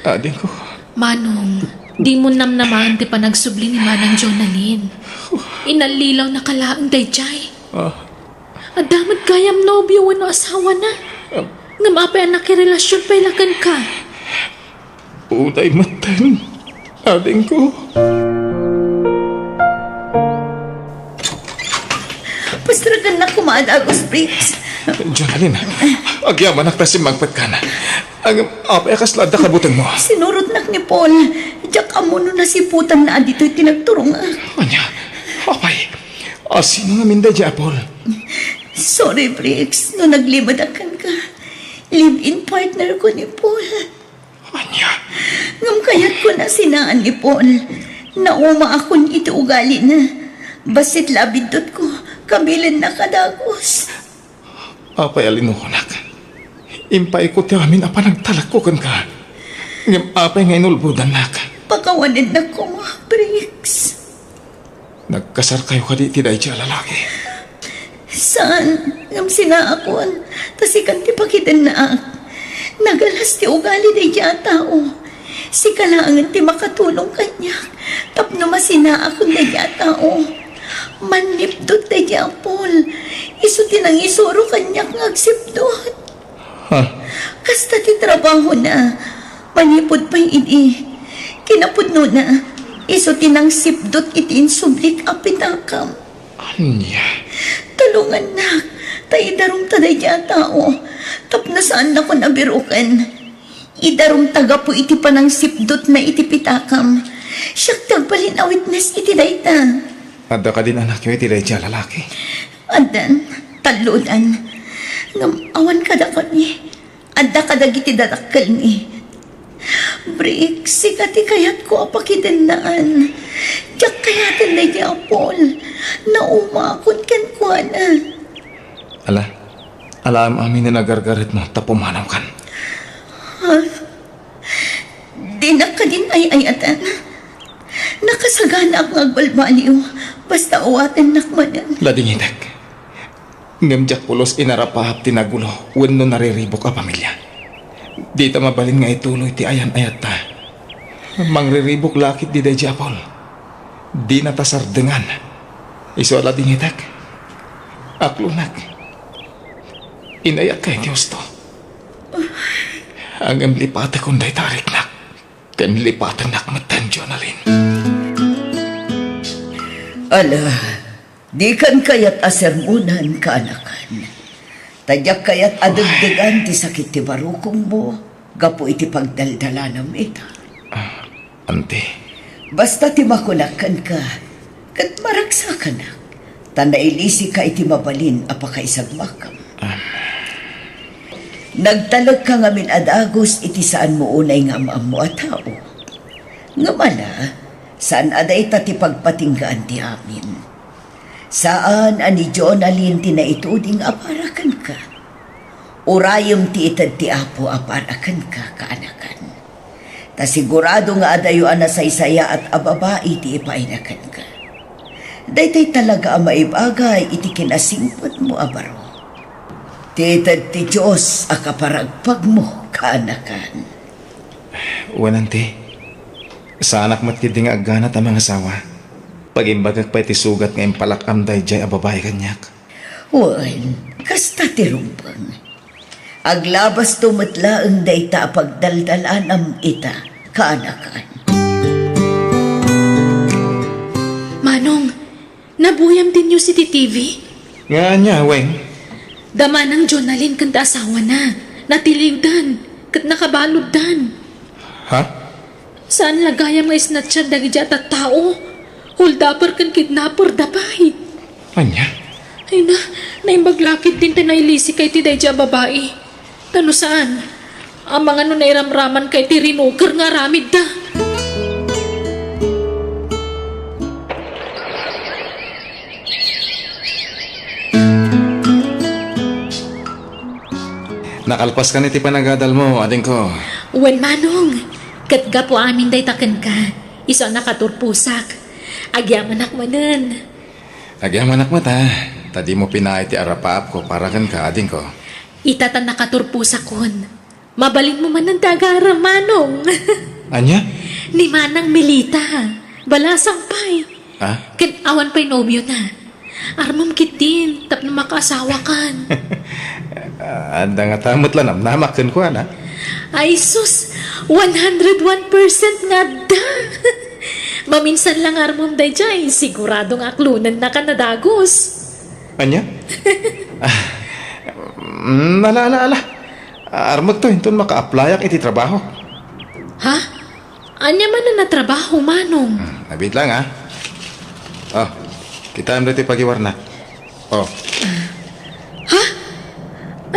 adingko. Manong, dimon namnamaen ti panagsubli ni Manang Jonalyn. Inallilawnaka laeng daydiay. Ah. Adda met gayam nobio wenno asawana. Ah. Ngem apay a nakirelasion pay la kenka? Uday metten, adingko. Pastragannak koma a dagus, Briggs. Jonalyn, agyamanak ta simmangpetkan. Ngem apay a kasla adda kabutengmo? Sinurotnak ni Paul. Diak ammo no nasiputanna a ditoy ti nagturongak. Ania? Apay? A, sino ngamin daydiay a Paul? Sorry, Briggs, no naglimedak kenka. Live-in partner ko ni Paul. Ania? Ngem kayatko a sinaan ni Paul. Naumaakon iti ugalina. Bassit la a biddutko, kabilennak a dagus. Apay a linukonak? Impaayko ti amin a panagtalekko kenka. Ngem apay nga inulbodannak? Pakawanennak koma, Briggs. Nagkasarkayo kadi iti daydiay a lalaki? Saan, ngem sinaakon, ta sikan ti pakidennaak. Nagalas ti ugali daydiay a tao. Sika laengen ti makatulong kaniak tapno masinaakon daydiay a tao. Mannipdut daydiay a Paul. Isu ti nangisuro kaniak nga agsipdut. Ha? Kasta ti trabahona. Manipud pay idi, kinapudnona, isu ti nangsipdut iti insublik a pitakam. Ania? Tulongannak, ta idarumta daydiay a tao, tapno saannakon a biroken. Idarumta gapu iti panangsipdutna iti pitakam. Siak ti agbalin a witness iti dayta. Adda kadin anakyo iti daydiay a lalaki? Addan, tallodan. Ngem awan kadakami. Adda kadagiti dadakkelmi. Briggs, sika ti kayatko a pakidennaan. Diak kayaten daydiay a Paul. Naumaakon kenkuana. Ala, alaem amin a nagargaretmo ta pumanawkan. Ha? Dinak kadin ay-ayatan. Nakasaganaak nga agbalbaliw, basta awatennak manen. Ladingitek. Ngem diak pulos inarapahap ti nagulo wenno nariribuk a pamilia. Dita mabalin nga ituloy ti ayan-ayatta. Mangriribuk la ketdi daydiay a Paul. Dinata sardengan. Isu a ladingitek. Aklonak. Inayak kay Diosto. Ngem lipatekon dayta a riknak. Ken lipatennak metten, Jonalyn. Ala, dikan kayat a sermonan, kaanakan. Ta diak kayat a degdegan ti sakit ti barukongmo gapu iti pagdaldalanam ita. Ah, anti. Basta ti makunak kenka, ket maragsakanak, ta nailisika iti mabalin a pakaisagmakam. Ah. Nagtalekka ngamin a dagus iti saanmo unay nga am-ammo a tao. Ngem ala, saan a dayta ti pagpatinggaan ti amin. Saan a ni Jonalyn ti naituding a para kenka. Urayem ti ited ti Apo a para kenka, kaanakan. Ta sigurado nga adayo a nasaysayaat a babai ti ipaayna kenka. Daytoy talaga a maibagay iti kinasingpetmo a baro. Ti ited ti Dios a kaparagpagmo, kaanakan. Wen, anti. Saanak met ketdi nga agganat a mangasawa. Pagimbagak pay ti sugat nga impalak-am daydiay a babai kaniak. Wen, kasta ti rumbeng. Aglabasto met laeng dayta a pagdaldalanam ita, kaanakan. Manong, nabuyam ti news iti T V? Nga ania, Weng? Da Manang Jonalyn ken ti asawana. Natiliwdan, ket nakabaluddan. Ha? Saan la gayam nga isnatcher dagiti a tattao. Holdaper ken kidnapper da pay. Ania? Ay na, naimbag la ketdin ti nailisika iti daydiay a babai. Ta no saan, amangan no nairamramanka iti rinuker nga aramidda. Nakalpaskan iti panagadalmo, adingko. Wen, Manong. Ket gapu amin dayta kenka, isu a nakaturposak. Agyamanak manen. Agyamanak met, a. Ta dimo pinaay ti arapaapko para kenka, adingko. Ita ta nakaturposakon. Mabalinmo manen ti agarem, Manong. Ania? Ni Manang Melita. Balasang pay. Ah? Ken awan pay nobiona. Armem ketdin tapno makaasawakan. Adda ngata met la namnamak kenkuana. Ay sus, one hundred one percent nga adda. Maminsan la nga armem daydiay, sigurado nga aklonennaka a dagus. Ania? Ah, mm, ala, ala, ala. Armekto inton maka-applyak iti trabaho. Ha? Ania manen a trabaho, Manong? Hmm, abit lang, ha? Oh, kitaem daytoy pagiwarna. Oh. Ha?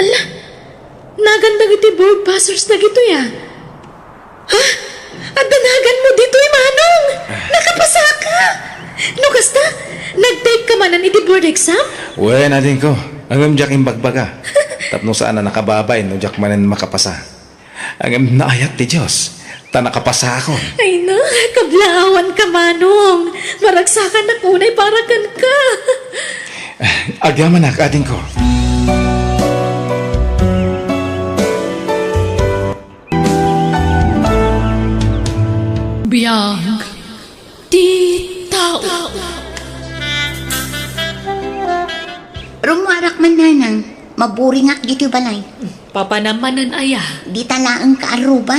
Ala, nagan dagiti board passers dagitoy, ah. Ha? Adda naganmo ditoy, Manong? Nakapasaka? No kasta, nag-take ka manen iti board exam? Wen, adingko. Ngem diak imbagbaga. Tapno saan a nakababay no diak manen makapasa. Ngem naayat ti Dios, ta nakapasakon. Ay na, kablaawanka, Manong. Maragsakanak unay para kenka. Agyamanak, adingko. Biag ti tao. Rummuarak man, Nanang. Maburingak ditoy balay. Papanam manen aya? Dita laeng kaarruba.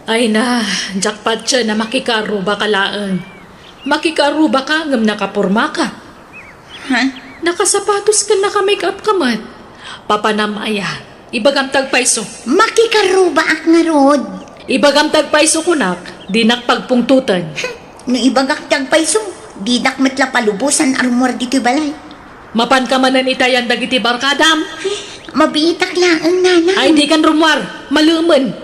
Ay na, diak patien a makikaarrubaka laeng. Makikaarrubaka ngem nakapormaka. Ha? Nakasapatos ken naka-make-up ka met. Papanam aya? Ibagam ti agpayso. Makikarubaak ngarud. Ibagam ti agpayso kunak, dinak pagpungtoten. Hmm, no ibagak ti agpayso, dinak met la palubosan a rummuar ditoy balay. Mapanka manen itayan dagiti barkadam? Mabiitak laeng, Nanang. Ay, dikan rummuar. Malemen.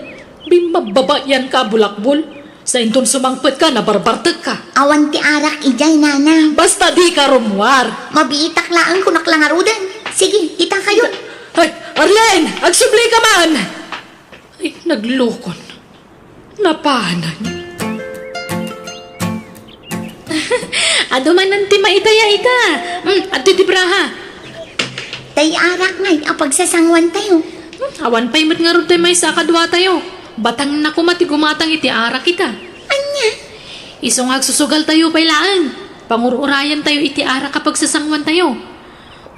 Bimmabbabayanka a bulakbol. Sainton sumangpetka, nabarbartekka. Awan ti arak idiay, Nanang. Basta dika rummuar. Mabiitak laeng kunak la ngaruden. Sige, itakayo. Ay, Arlene, agsublika man! Ay, naglukon. Napanan. Adu manen ti maitaya ita. Hmm, adtoy ti braha. Tay arak ngay a pagsasanguantayo. Hmm, awan pay met ngarud tay maysa a kaduatayo. Batangna koma ti gumatang iti arak ita. Ania? Isu nga agsusugaltayo pay laeng. Pangur-urayantayo iti arak a pagsasanguantayo.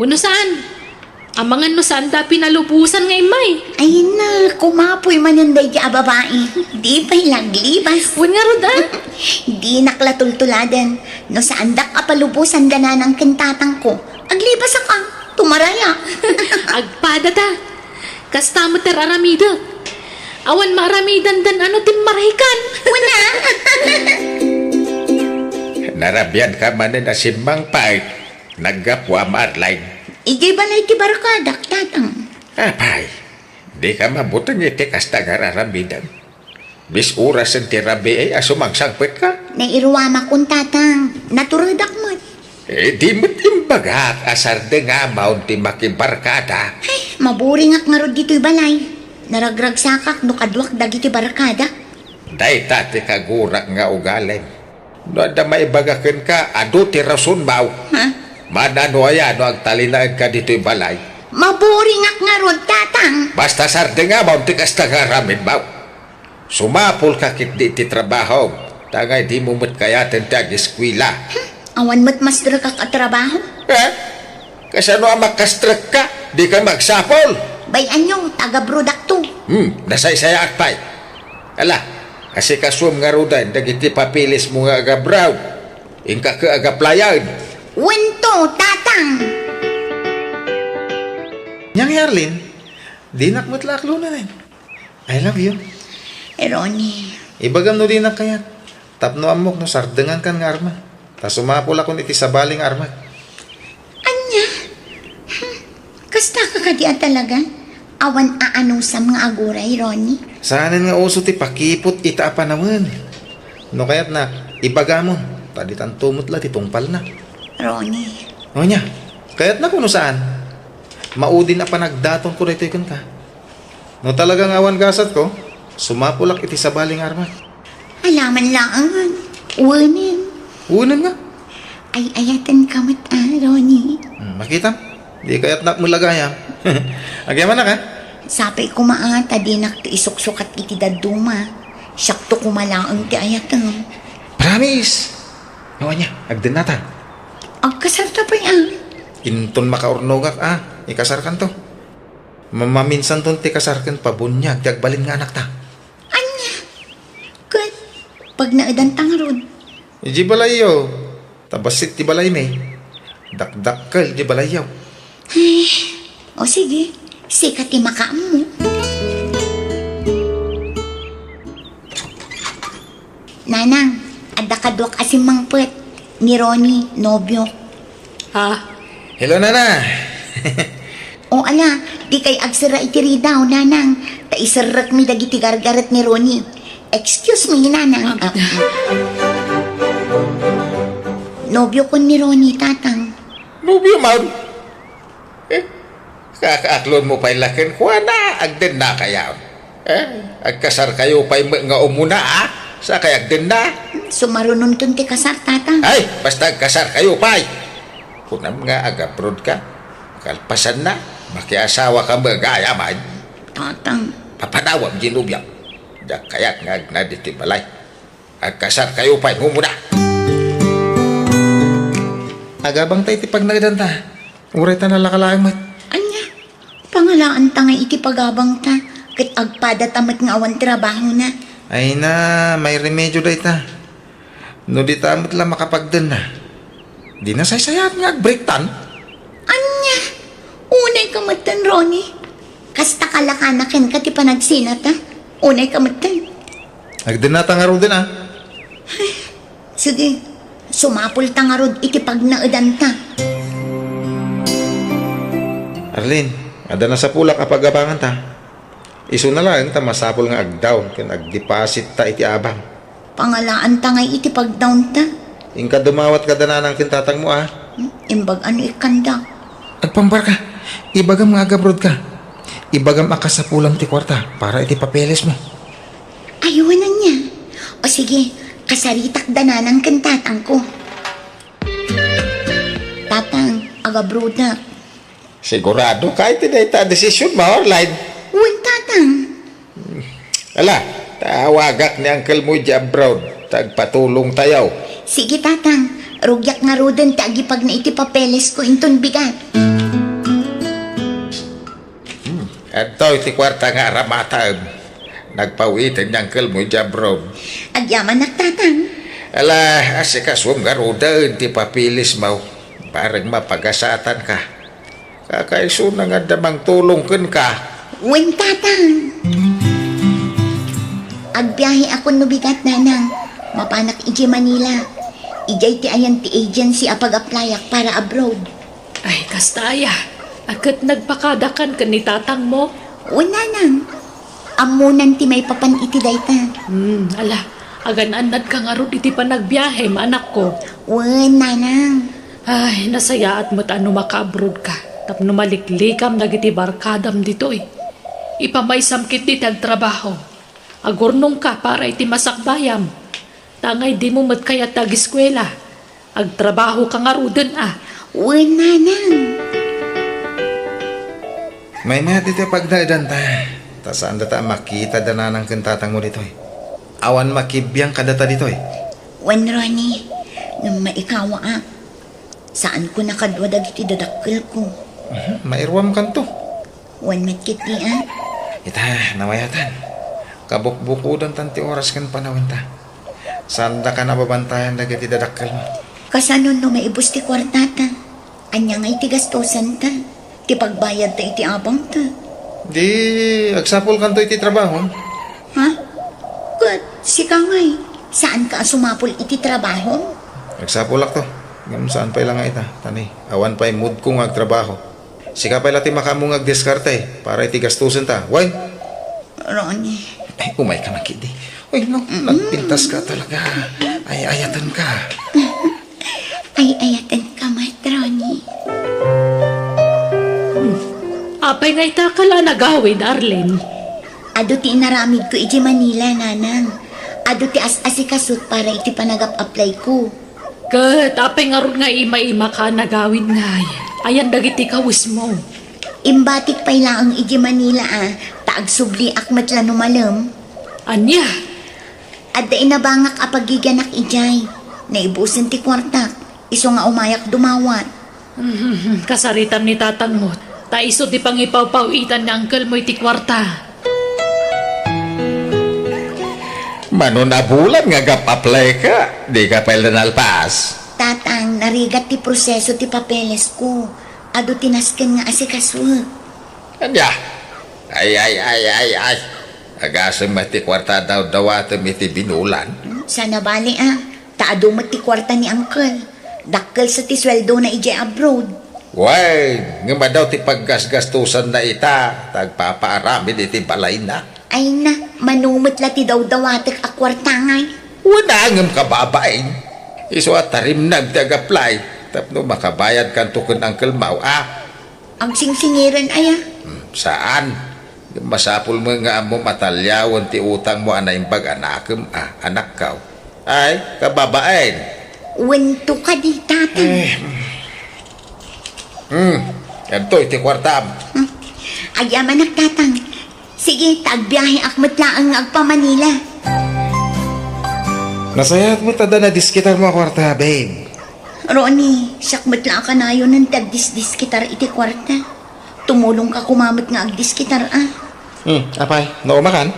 Wenno saan? Amangan no saanda a pinalubosan nga immay. Ay na, kumapoy manen daydi a babai. Di pay la aglibas. Wen ngarud, ah? Dinak la tultuladen. No saandak a palubosan da nanang ken tatangko, aglibasaka. Tumaraya. Agpada ta. Kasta met ti ar-aramidek. Awan maaramidandan a no timmarahikan. Wen a. Narabianka manen a simmangpet. Naggapuam, Arlene. Idiay balay ti barkadak, Tatang. Apay, dika mabuteng iti kasta nga ar-aramidem. Bis-orasen ti rabii a sumangsangpetka? Nairuamakon, Tatang. Naturedak met. Eh, di met imbagak a sardengam ti makibarkada. Ay, maburingak ngarud ditoy balay. Naragragsakak no kaduak dagiti barkada. Dayta ti kagurak nga ugalim. No adda maibaga kenka, adu ti rason, baw. Ha? Mana no aya no agtalinaedka ditoy balay? Maburingak ngarud, Tatang. Basta sardengam ti kasta nga aramid, baw. Sumapulka ketdi iti trabahom, ta ngay dimo met kayaten ti ageskuela. Hmm, awan met masdrekak a trabaho. Eh? Kasano a makastrekka? Dika magsapul? Bay-anyo, taga-abroadakto. Hmm, nasaysayaat pay. Ala, asikasuem ngaruden dagiti papeles mo nga aga-abroad. Inka ket aga-applyan. Wento, Tatang! Ania ngay, Arlene, dinak met la aklonen. I love you. Eh, Ronnie. Ibagam no dinak kayat. Tapno ammok no sardengankan nga armek. Ta sumapulakon iti sabali nga armek. Ania? Hmm. Kastaka kadi a talaga? Awan aanusam nga aguray, Ronnie? Saanen nga uso ti pakiput ita a panawen. No kayatna, ibagamon, ta ditanto met la ti tungpalna. Ronnie. O ania, kayatna kuno saan? Maudin a panagdatonko daytoy kenka. No talaga nga awan gasatko, sumapulak iti sabali nga armek. Alaman laeng. Wenen. Wenen nga? Ay-ayatenka met, ah, Ronnie. Hmm, makitam? Di kayatnak met la gayam. Agyamanak, a? Sapay koma a ta dinakto isuksukat iti dadduma. Siakto koma laeng ti ayatem. Promise! No ania, agdennata. Agkasarta pay a. Inton makaurnongak a, ikasarkanto. Mamaminsanton ti kasar ken pabuniag ti agbalin nga anakta. Ania? Ket pagnaedanta ngarud? Idiay balayyo. Ta bassit ti balaymi. Dakdakkel ti balayyo. Ay, o sige, sika ti makaammo. Nanang, adda kaduak a simmangpet, ni Ronnie, nobiok. Ha? Hello, Nana. O ala, dikay agserra iti ridaw, Nanang. Ta iserrekmi dagiti gargaret ni Ronnie. Excuse me, Nanang. Ah. Ah. Nobiokon ni Ronnie, Tatang. Nobio man? Eh, kakaaklonmo pay la kenkuana, agdennakayon. Eh, agkasarkayo pay met nga umuna, a? Sakay agdenna? Sumarunonton ti kasar, Tatang. Ay, basta agkasarkayo pay. Kunam nga agabroad ka. Kalpasanna, makiasawa ka met gayam. Tatang. Papanawam diay nobiam. Diak kayat nga agna ditoy balay. Agkasarkayo pay umuna. Agabangta iti pagnaedanta. Uray ta nalaka laeng met. Ania? Pangalaanta nga iti pagabangta, ket agpadata met nga awan trabahona. Ay na, may remedyo dayta. No dita met la makapagdenna, di nasaysayaat nga agbreaktan. Ania? Unay ka metten, Ronnie. Kasta kalakana kenka ti panagsinata. Unay ka metten. Agdennata ngaruden, a? Sige, sumapulta ngarud iti pagnaedanta. Arlene, adda nasapulak a pagabanganta. Isuna laeng ta masapul nga agdown ken agdepositta iti abang. Pangalaanta ngay iti pagdownta. Inka dumawat kada nanang ken tatangmo, a? Hmm, imbag ano ikkanda? Agpambarka. Ibagam nga agabroad ka. Ibagam a kasapulam ti kuarta para iti papeles mo. Ay, wen ania. O sige, kasaritak da nanang ken tatangko. Tatang, agabroadak. Sigurado ka iti dayta a desisyon mo, Arline? Wen, Tatang. Ala, tawagak ni uncle mo idiay abroad, ta agpatulongtayo. Sige, Tatang. Rugiak ngaruden ti agipagna iti papeles ko inton bigat. Hmm, adtoy ti kuarta nga aramataem. Nagpawiten ni uncle mo idiay abroad. Agyamanak, Tatang. Ala, asikasuem ngaruden ti papeles mo. Bareng mapagasatanka. Kakaisuna nga adda mangtulong kenka. Wen, Tatang. Agbiahekon no bigat, Nanang. Mapanak idiay Manila. Idiay ti ayan ti agency a pag-applyak para abroad. Ay, kasta aya. A, ket nagpakadakan ken ni tatangmo? Wen, Nanang. Ammonan ti maipapan iti dayta. Hmm, ala. Agan-annadka ngarud iti panagbiahem, anakko. Wen, Nanang. Ay, nasayaat met a no makaabroad ka tapno maliklikam dagiti barkadam ditoy. Ipamaysam ketdi ti agtrabaho. Agurnongka para iti masakbayam. Ta angay dimo met kayat ti ageskuela, agtrabahoka ngaruden a. Wen, Nanang. Maymayat iti pagnaedanta, ta saandata a makita da nanang ken tatangmo ditoy. Awan makibiang kadata ditoy. Wen, Ronnie, ngem maikawaak. Saanko a kadua dagiti dadakkelko. Mhm, mairuamkanto. Wen met ketdi a. Ita, namayatan. Kabukbukodantan ti oras ken panawenta. Saandaka a babantayan dagiti dadakkelmo. Kasano no maibus ti kuartata? Ania ngay ti gastosanta? Ti pagbayadta iti abangta? Di agsapulkanto iti trabahom. Ha? Ket sika ngay, saanka a sumapul iti trabahom? Agsapulakto. Ngem saan pay la nga ita, ta ni, awan pay moodko nga agtrabaho. Sika pay la ti makaammo nga agdiskarte para iti gastosenta. Wen? Ronnie. Ay, umayka man ketdi. Uy, no, nagpintaska talaga. Ay, ayatenka. Ay, ayatenka met, Ronnie. Hmm. Apay nga ita ka la nagawid, Arlene? Adu ti inaramidko idiay Manila, Nanang. Adu ti as-asikasot para iti panagap-applyko. Ket apay ngarud nga ima-imaka a nagawid ngay? Ayan dagiti kawesmo? Imbatik pay laeng idiay Manila a, ta agsubliak met la no malem. Ania? Adda inabangak a pagiganak idiay. Naibusen ti kuartak, isu nga umayak dumawat. Mhm, kasaritam ni tatangmo, ta isu ti pangipawpaw-itan ni angkelmo iti kuarta. Mano a bulan nga agap-apply ka, dika pay la nalpas? Tatang, narigat ti proseso ti papeles ko. Adu ti nasken nga asikasuek. Ania? Ay, ay, ay, ay, ay. Agasem met ti kuarta a dawdawatem iti binulan. Hmm, sana bali, a. Ta adu met ti kuarta ni Uncle. Dakkel sa ti sueldona idiay abroad. Wen, ngem adu ti paggasgastosanna ita, ta agpapaaramid iti balayna. Ay na, mano met la ti dawdawatek a kuarta ngay? Wen a, ngem kababain. Isu a tarimnam ti ag-apply tapno makabayadkanto ken Uncle Mau, a. Agsingsingiren aya? Hmm, saan. Masapul met nga ammom a taliawen ti utangmo a naimbag a nakem a anakkaw. Ay, kababain. Wen to kadi, Tatang. Eh, hmm. Hmm, adtoy ti kuartam. Hmm. Agyamanak, Tatang. Sige, ta agbiaheak met laeng nga agpa-Manila. Nasayaat met adda nadiskitarmo a kuarta, babe. Ronnie, siak met la a kanayonen ti agdisdiskitar iti kuarta. Tumulongka koma met nga agdiskitar, a. Hmm, apay, naumakan?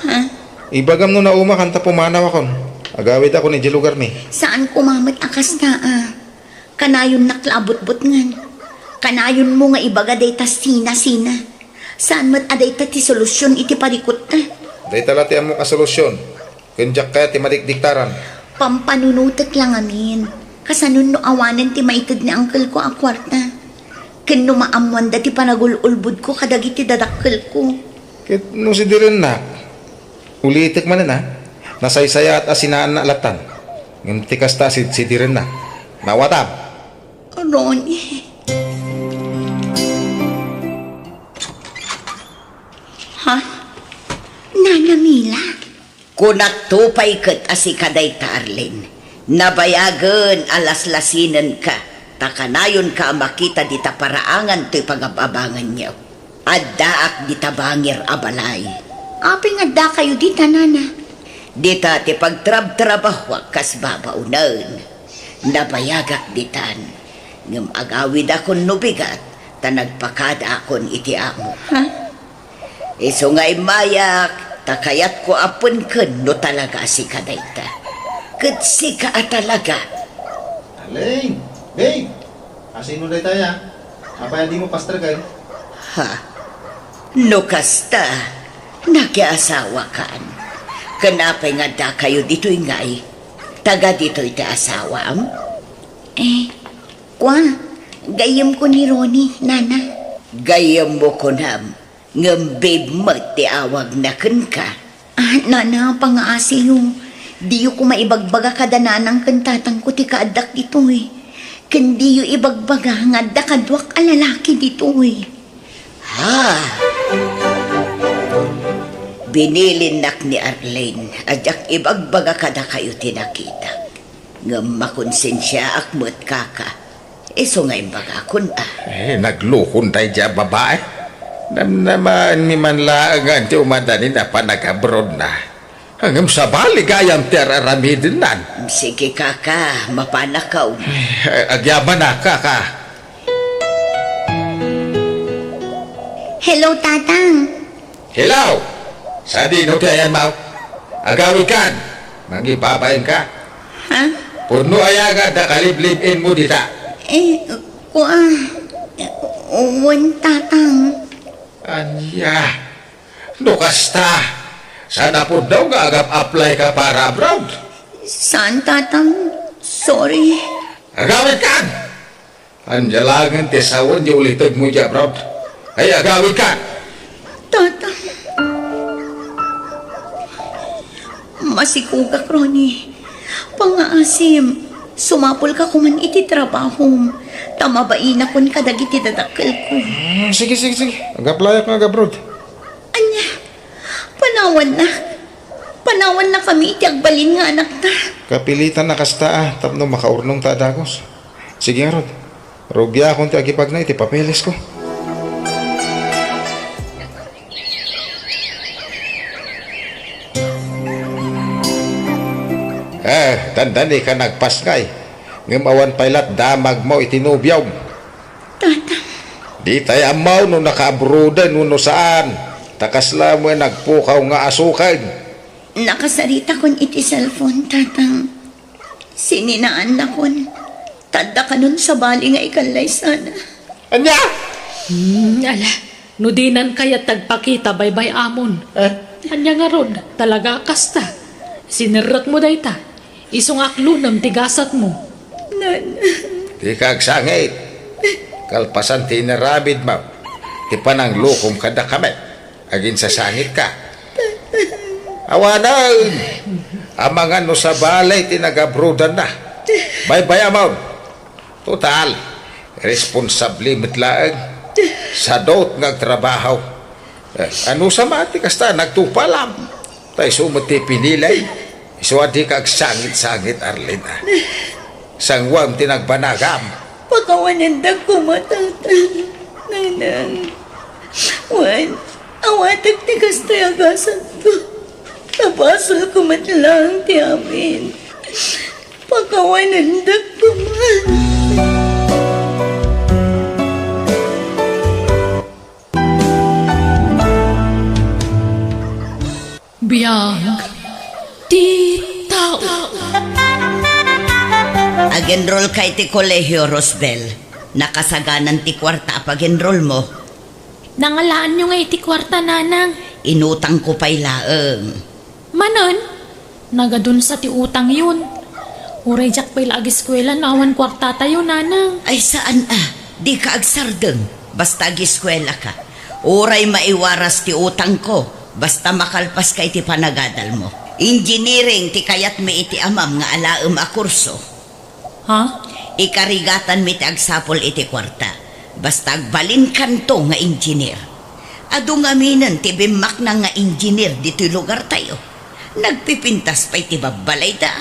Ha? Ibagam no naumakan ta pumanawakon. Agawidakon idiay lugarmi. Saan koma met a kasta, a. Kanayonnak la a butbutngen. Kanayonmo nga ibaga dayta sina-sina. Saan met a dayta ti solusion iti parikutta. Dayta la ti ammok a solusion. Ken diak kayat ti madikdiktaran. Pampanunotek la ngamin. Kasano no awanen ti maited ni uncle ko a kuarta? Ken no maammoanda ti panagul-ulbodko kadagiti dadakkelko? Ket no sidirennak, ulitek manen a, nasaysayaat a sinaanna a lattan. Ngem ti kasta a sidsidirennak. Maawatam. Ronnie. Ha? Nana Mila? Kunakto pay ket a sika dayta, Arlene. Nabayagen a laslasinenka, ta kanayonka a makita dita paraangan toy pagab-abanganyo. Addaak dita bangir a balay. Apay nga addakayo dita, Nana? Dita ti pagtrabtrabahoak kas babaonen. Nabayagak ditan, ngem agawidakon no bigat, ta nagpakadaakon iti amo. Ha? Isu nga immayak, ta kayatko a penken no talaga a sika dayta. Ket sika a talaga. Darling! Babe! Asino daytaya? Apay a dimo pastreken? Ha? No kasta, nakiasawakan. Ken apay nga addakayo ditoy ngay? Taga ditoy ti asawam? Eh, kua, gayyemko ni Ronnie, Nana. Gayyemmo kunam, ngem babe met ti awagna kenka. Ah, Nana, pangaasiyo. Diyo koma ibagbaga kada nanang ken tatangko ti kaaddak ditoy. Ken diyo ibagbaga nga adda kaduak a lalaki ditoy. Ha? Binilinnak ni Arlene a diak ibagbaga kadakayo ti nakitak. Ngem makonsensiaak met, kaka. Isu nga imbagakon a. Eh, naglukon daydiay a babae. Namnamaenmi man laeng nga ti umadanin a panagabrodna. Ngem sabali gayam ti ar-aramidennan. Sige, kaka, mapanakaw. Eh, agyamanak, kaka. Hello, Tatang. Hello! Sadino ti ayanmo? Agawidkan! Mangibabainka? Ha? Pudno aya nga adda kaliblib-inmo dita? Eh, kua, wen, Tatang. Ania? No kasta, saan a pudno nga agap-apply ka para abroad? Saan, Tatang. Sorry. Agawidkan! Ania laengen ti sawen ti ulitegmo idiay abroad? Ay, agawidkan! Tata, masikogak, Ronnie. Pangaasim, sumapulka koman iti trabahom, ta mabainakon kadagiti dadakkelko. Hmm, sige, sige, sige. Ag-applyak nga ag-abroad. Ania? Panawanna. Panawannakami iti agbalin nga anakta. Kapilitan a kasta a tapno makaurnongta a dagus. Sige ngarud. Rugiakon ti agibagna iti papelesko. Eh, dandani ka nagpasngay. Ngem awan pay lat damagmo iti nobiom. Tatang. Ditay ammo no nakaabroaden wenno saan. Ta kasla met nagpukaw nga asuken. Nakasaritakon iti cellphone, Tatang. Sininaannakon. Ta adda kanon sabali nga ikallaysana. Ania? Hmm, ala, no dinan kayat ti agpakita, baybay-amon. Eh? Ania ngarud, talaga kasta? Sinerrekmo dayta. Isu nga aklonem ti gasatmo. Nan. Dika agsangit. Kalpasan ti inaramidmo, ti pananglokom kadakami. Aginsasangitka. Awanen! Amangan no sabali ti nagabroadanna. Baybay-amon. Total, responsable met laeng. Sadot nga agtrabaho. Eh, anusama ti kasta, nagtupalam. Ta isu met ti pinili. Isu a dika agsangit-sangit, Arlene, a. Sanguam ti nagbanagam. Pakawanendak koma, Tatang, Nanang. Wen, awatek ti kasta a gasatko. Ta basolko met laeng ti amin. Pakawanendak koma. Biag ti tao. Ag-enrollka iti kolehio, Rosbel. Nakasaganan ti kuarta a pag-enrollmo. Nangalaanyo nga iti kuarta, Nanang. Inutangko pay laeng. Manen? Nagadunsa ti utangyon. Uray diak pay la agiskuela no awan kuartatayo, Nanang. Ay, saan a. Dika agsardeng. Basta agiskuelaka. Uray maiwaras ti utangko. Basta makalpaska iti panagadalmo. Engineering ti kayatmi iti amam nga alaem a kurso. Ha? Ikarigatanmi ti agsapul iti kuarta. Basta agbalinkanto nga engineer. Adu ngaminen ti bimmaknang nga engineer ditoy lugartayo. Nagpipintas pay ti babbalayda.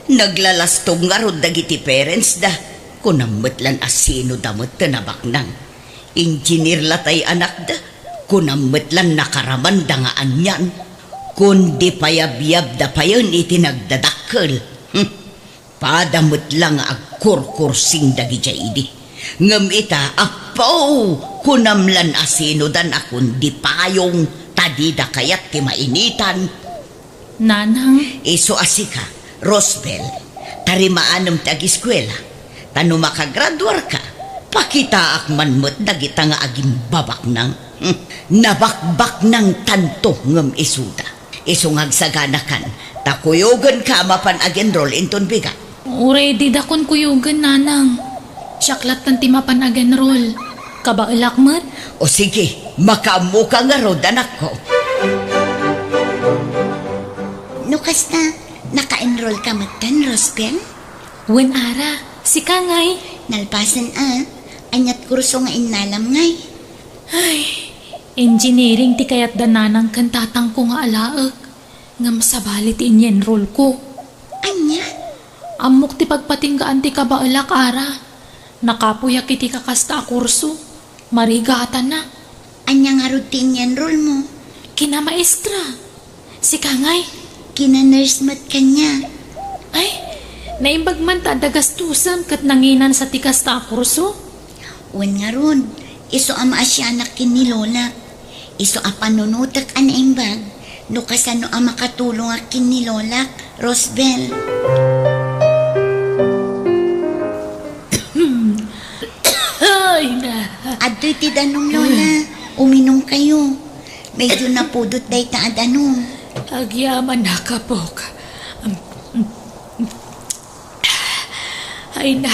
Naglalastog ngarud dagiti parentsda. Kunam met lan a sinoda met ti nabaknang. Engineer la tay anakda. Kunam met lan nakaramanda nga anian. Kundi payabyabda payen iti nagdadakkel. Hmm. Pada met la nga agkurkursing dagidiay idi. Ngem ita, Apo, kunam lan a sinodan a kundi payong, ta dida kayat ti mainitan. Nanang. Isu a sika, Rosbel, tarimaanem ti agiskuela. Ta no makagraduarka, pakitaak man met dagita nga agimbabaknang. Hmm, nabakbaknangtanto ngem isuda. Isu nga agsaganakan, ta kuyogenka a mapan ag-enroll inton bigat. Uray didakon kuyogen, Nanang. Siak lattan ti mapan ag-enroll. Kabaelak met. O sige, makaammoka ngarud, anakko. No kasta, naka-enrollka metten, Rosbel? Wen, Ara. Sika ngay? Nalpasen a. Aniat kurso nga innalam ngay? Ay, engineering ti kayatda nanang ken tatangko nga alaek. Ngem sabali ti inyenrollko. Ania? Ammok ti pagpatinggaan ti kabaelak, Ara. Nakapuyak iti kakasta a kurso. Marigatanak. Ania ngarud ti inyenrollmo? Kinamaestra. Sika ngay? Kina-nurse met kaniak. Ay, naimbag man ta adda gastusen ket nanginansa ti kasta a kurso? Wen ngarud, isu a maasianak ken ni Lolak. Isu a panunotek a naimbag no kasano a makatulongak ken ni Lolak, Rosbel. Ay, na. Adtoy ti danum, Lola. Uminumkayo. Medyo napudot dayta a danum. Agyamanak, apok. Ay na,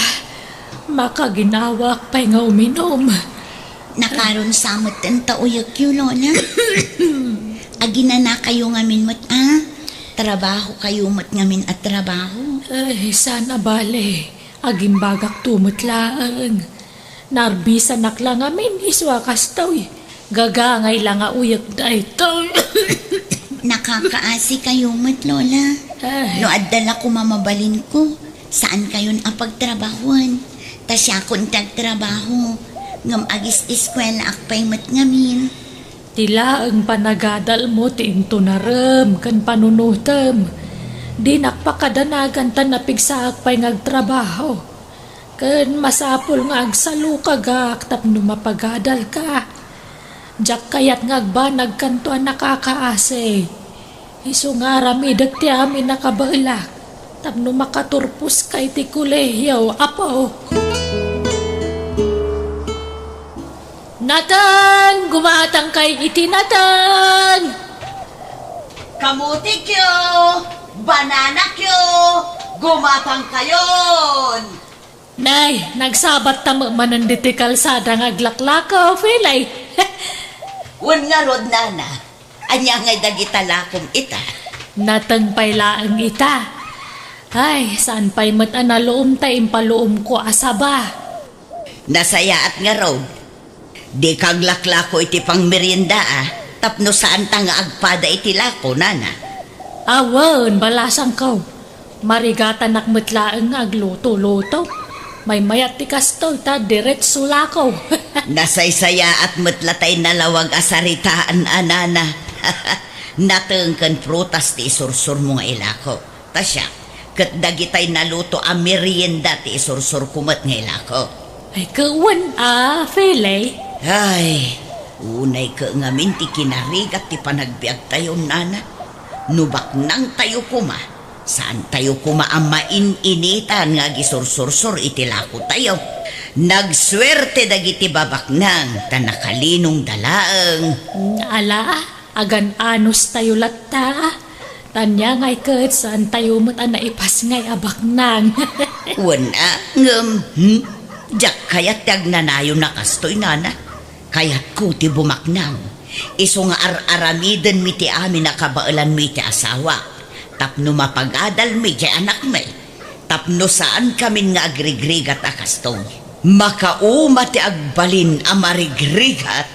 makaginawak pay nga uminum. Nakaron sa met ta uyekyo, Lola. Aginanakayo ngamin met a. Trabahokayo met ngamin a trabaho. Ay, saan a bale. Agimbagakto met laeng. Narbisanak la ngamin isu a kastoy. Gagangay la nga uyek daytoy. Nakakaasikayo met, Lola. Ay. No adda la koma mabalinko, saankayon a pagtrabahoen. Ta siakon ti agtrabaho, ngem agiseskuelaak pay met ngamin. Ti laeng panagadalmo ti intunarem ken panunotem. Dinak pakadanagan ta napigsaak pay nga agtrabaho. Ken masapul nga agsalukagak tapno mapagadalka. Diak kayat nga agbanagkanto a nakakaasi. Isu nga aramidek ti amin a kabaelak tapno makaturposka iti kolehio, apo. Nateng, gumatangkay iti nateng! Kamutikyo, bananakyo, gumatangkayon! Nay, nagsabatta met manen ditoy kalsada nga aglaklako, Felay. Wen ngarud, nana, ania ngay dagita lakom ita? Nateng pay laeng ita. Ay, saan pay met a naluom ta impaluomko a saba. Nasayaat ngarud. Dika aglaklako iti pangmerienda, a, tapno saanta nga agpada iti lako, nana. Awan, balasangko. Marigatanak met laeng nga agluto-luto. Maymayat ti kastoy ta diretso lako. Nasaysayaat met la tay nalawag a saritaan a, nana. Nateng ken prutas ti isursurmo nga ilako. Ta siak, ket dagitay naluto a merienda ti isursurko met nga ilako. Ay, ket wen a, Felay? Ay, unay ket ngamin ti kinarigat ti panagbiagtayo, nana. No baknangtayo koma, saantayo koma a main-initan nga agisursursur iti lakotayo. Nagsuerte dagiti babaknang ta nakalinongda laeng. Ala, agan-anostayo latta. Tania ngay ket saantayo met a naipasngay a baknang. Wen a, ngem, hmm? Diak kayat ti agnanayon a kastoy, nana. Kayatko ti bumaknang. Isu nga ar-aramidenmi ti amin a kabaelanmi iti asawak tapno mapagadalmi ti anakmi. Tapno saankamin nga agrigrigat a kastoy. Makauma ti agbalin a marigrigat.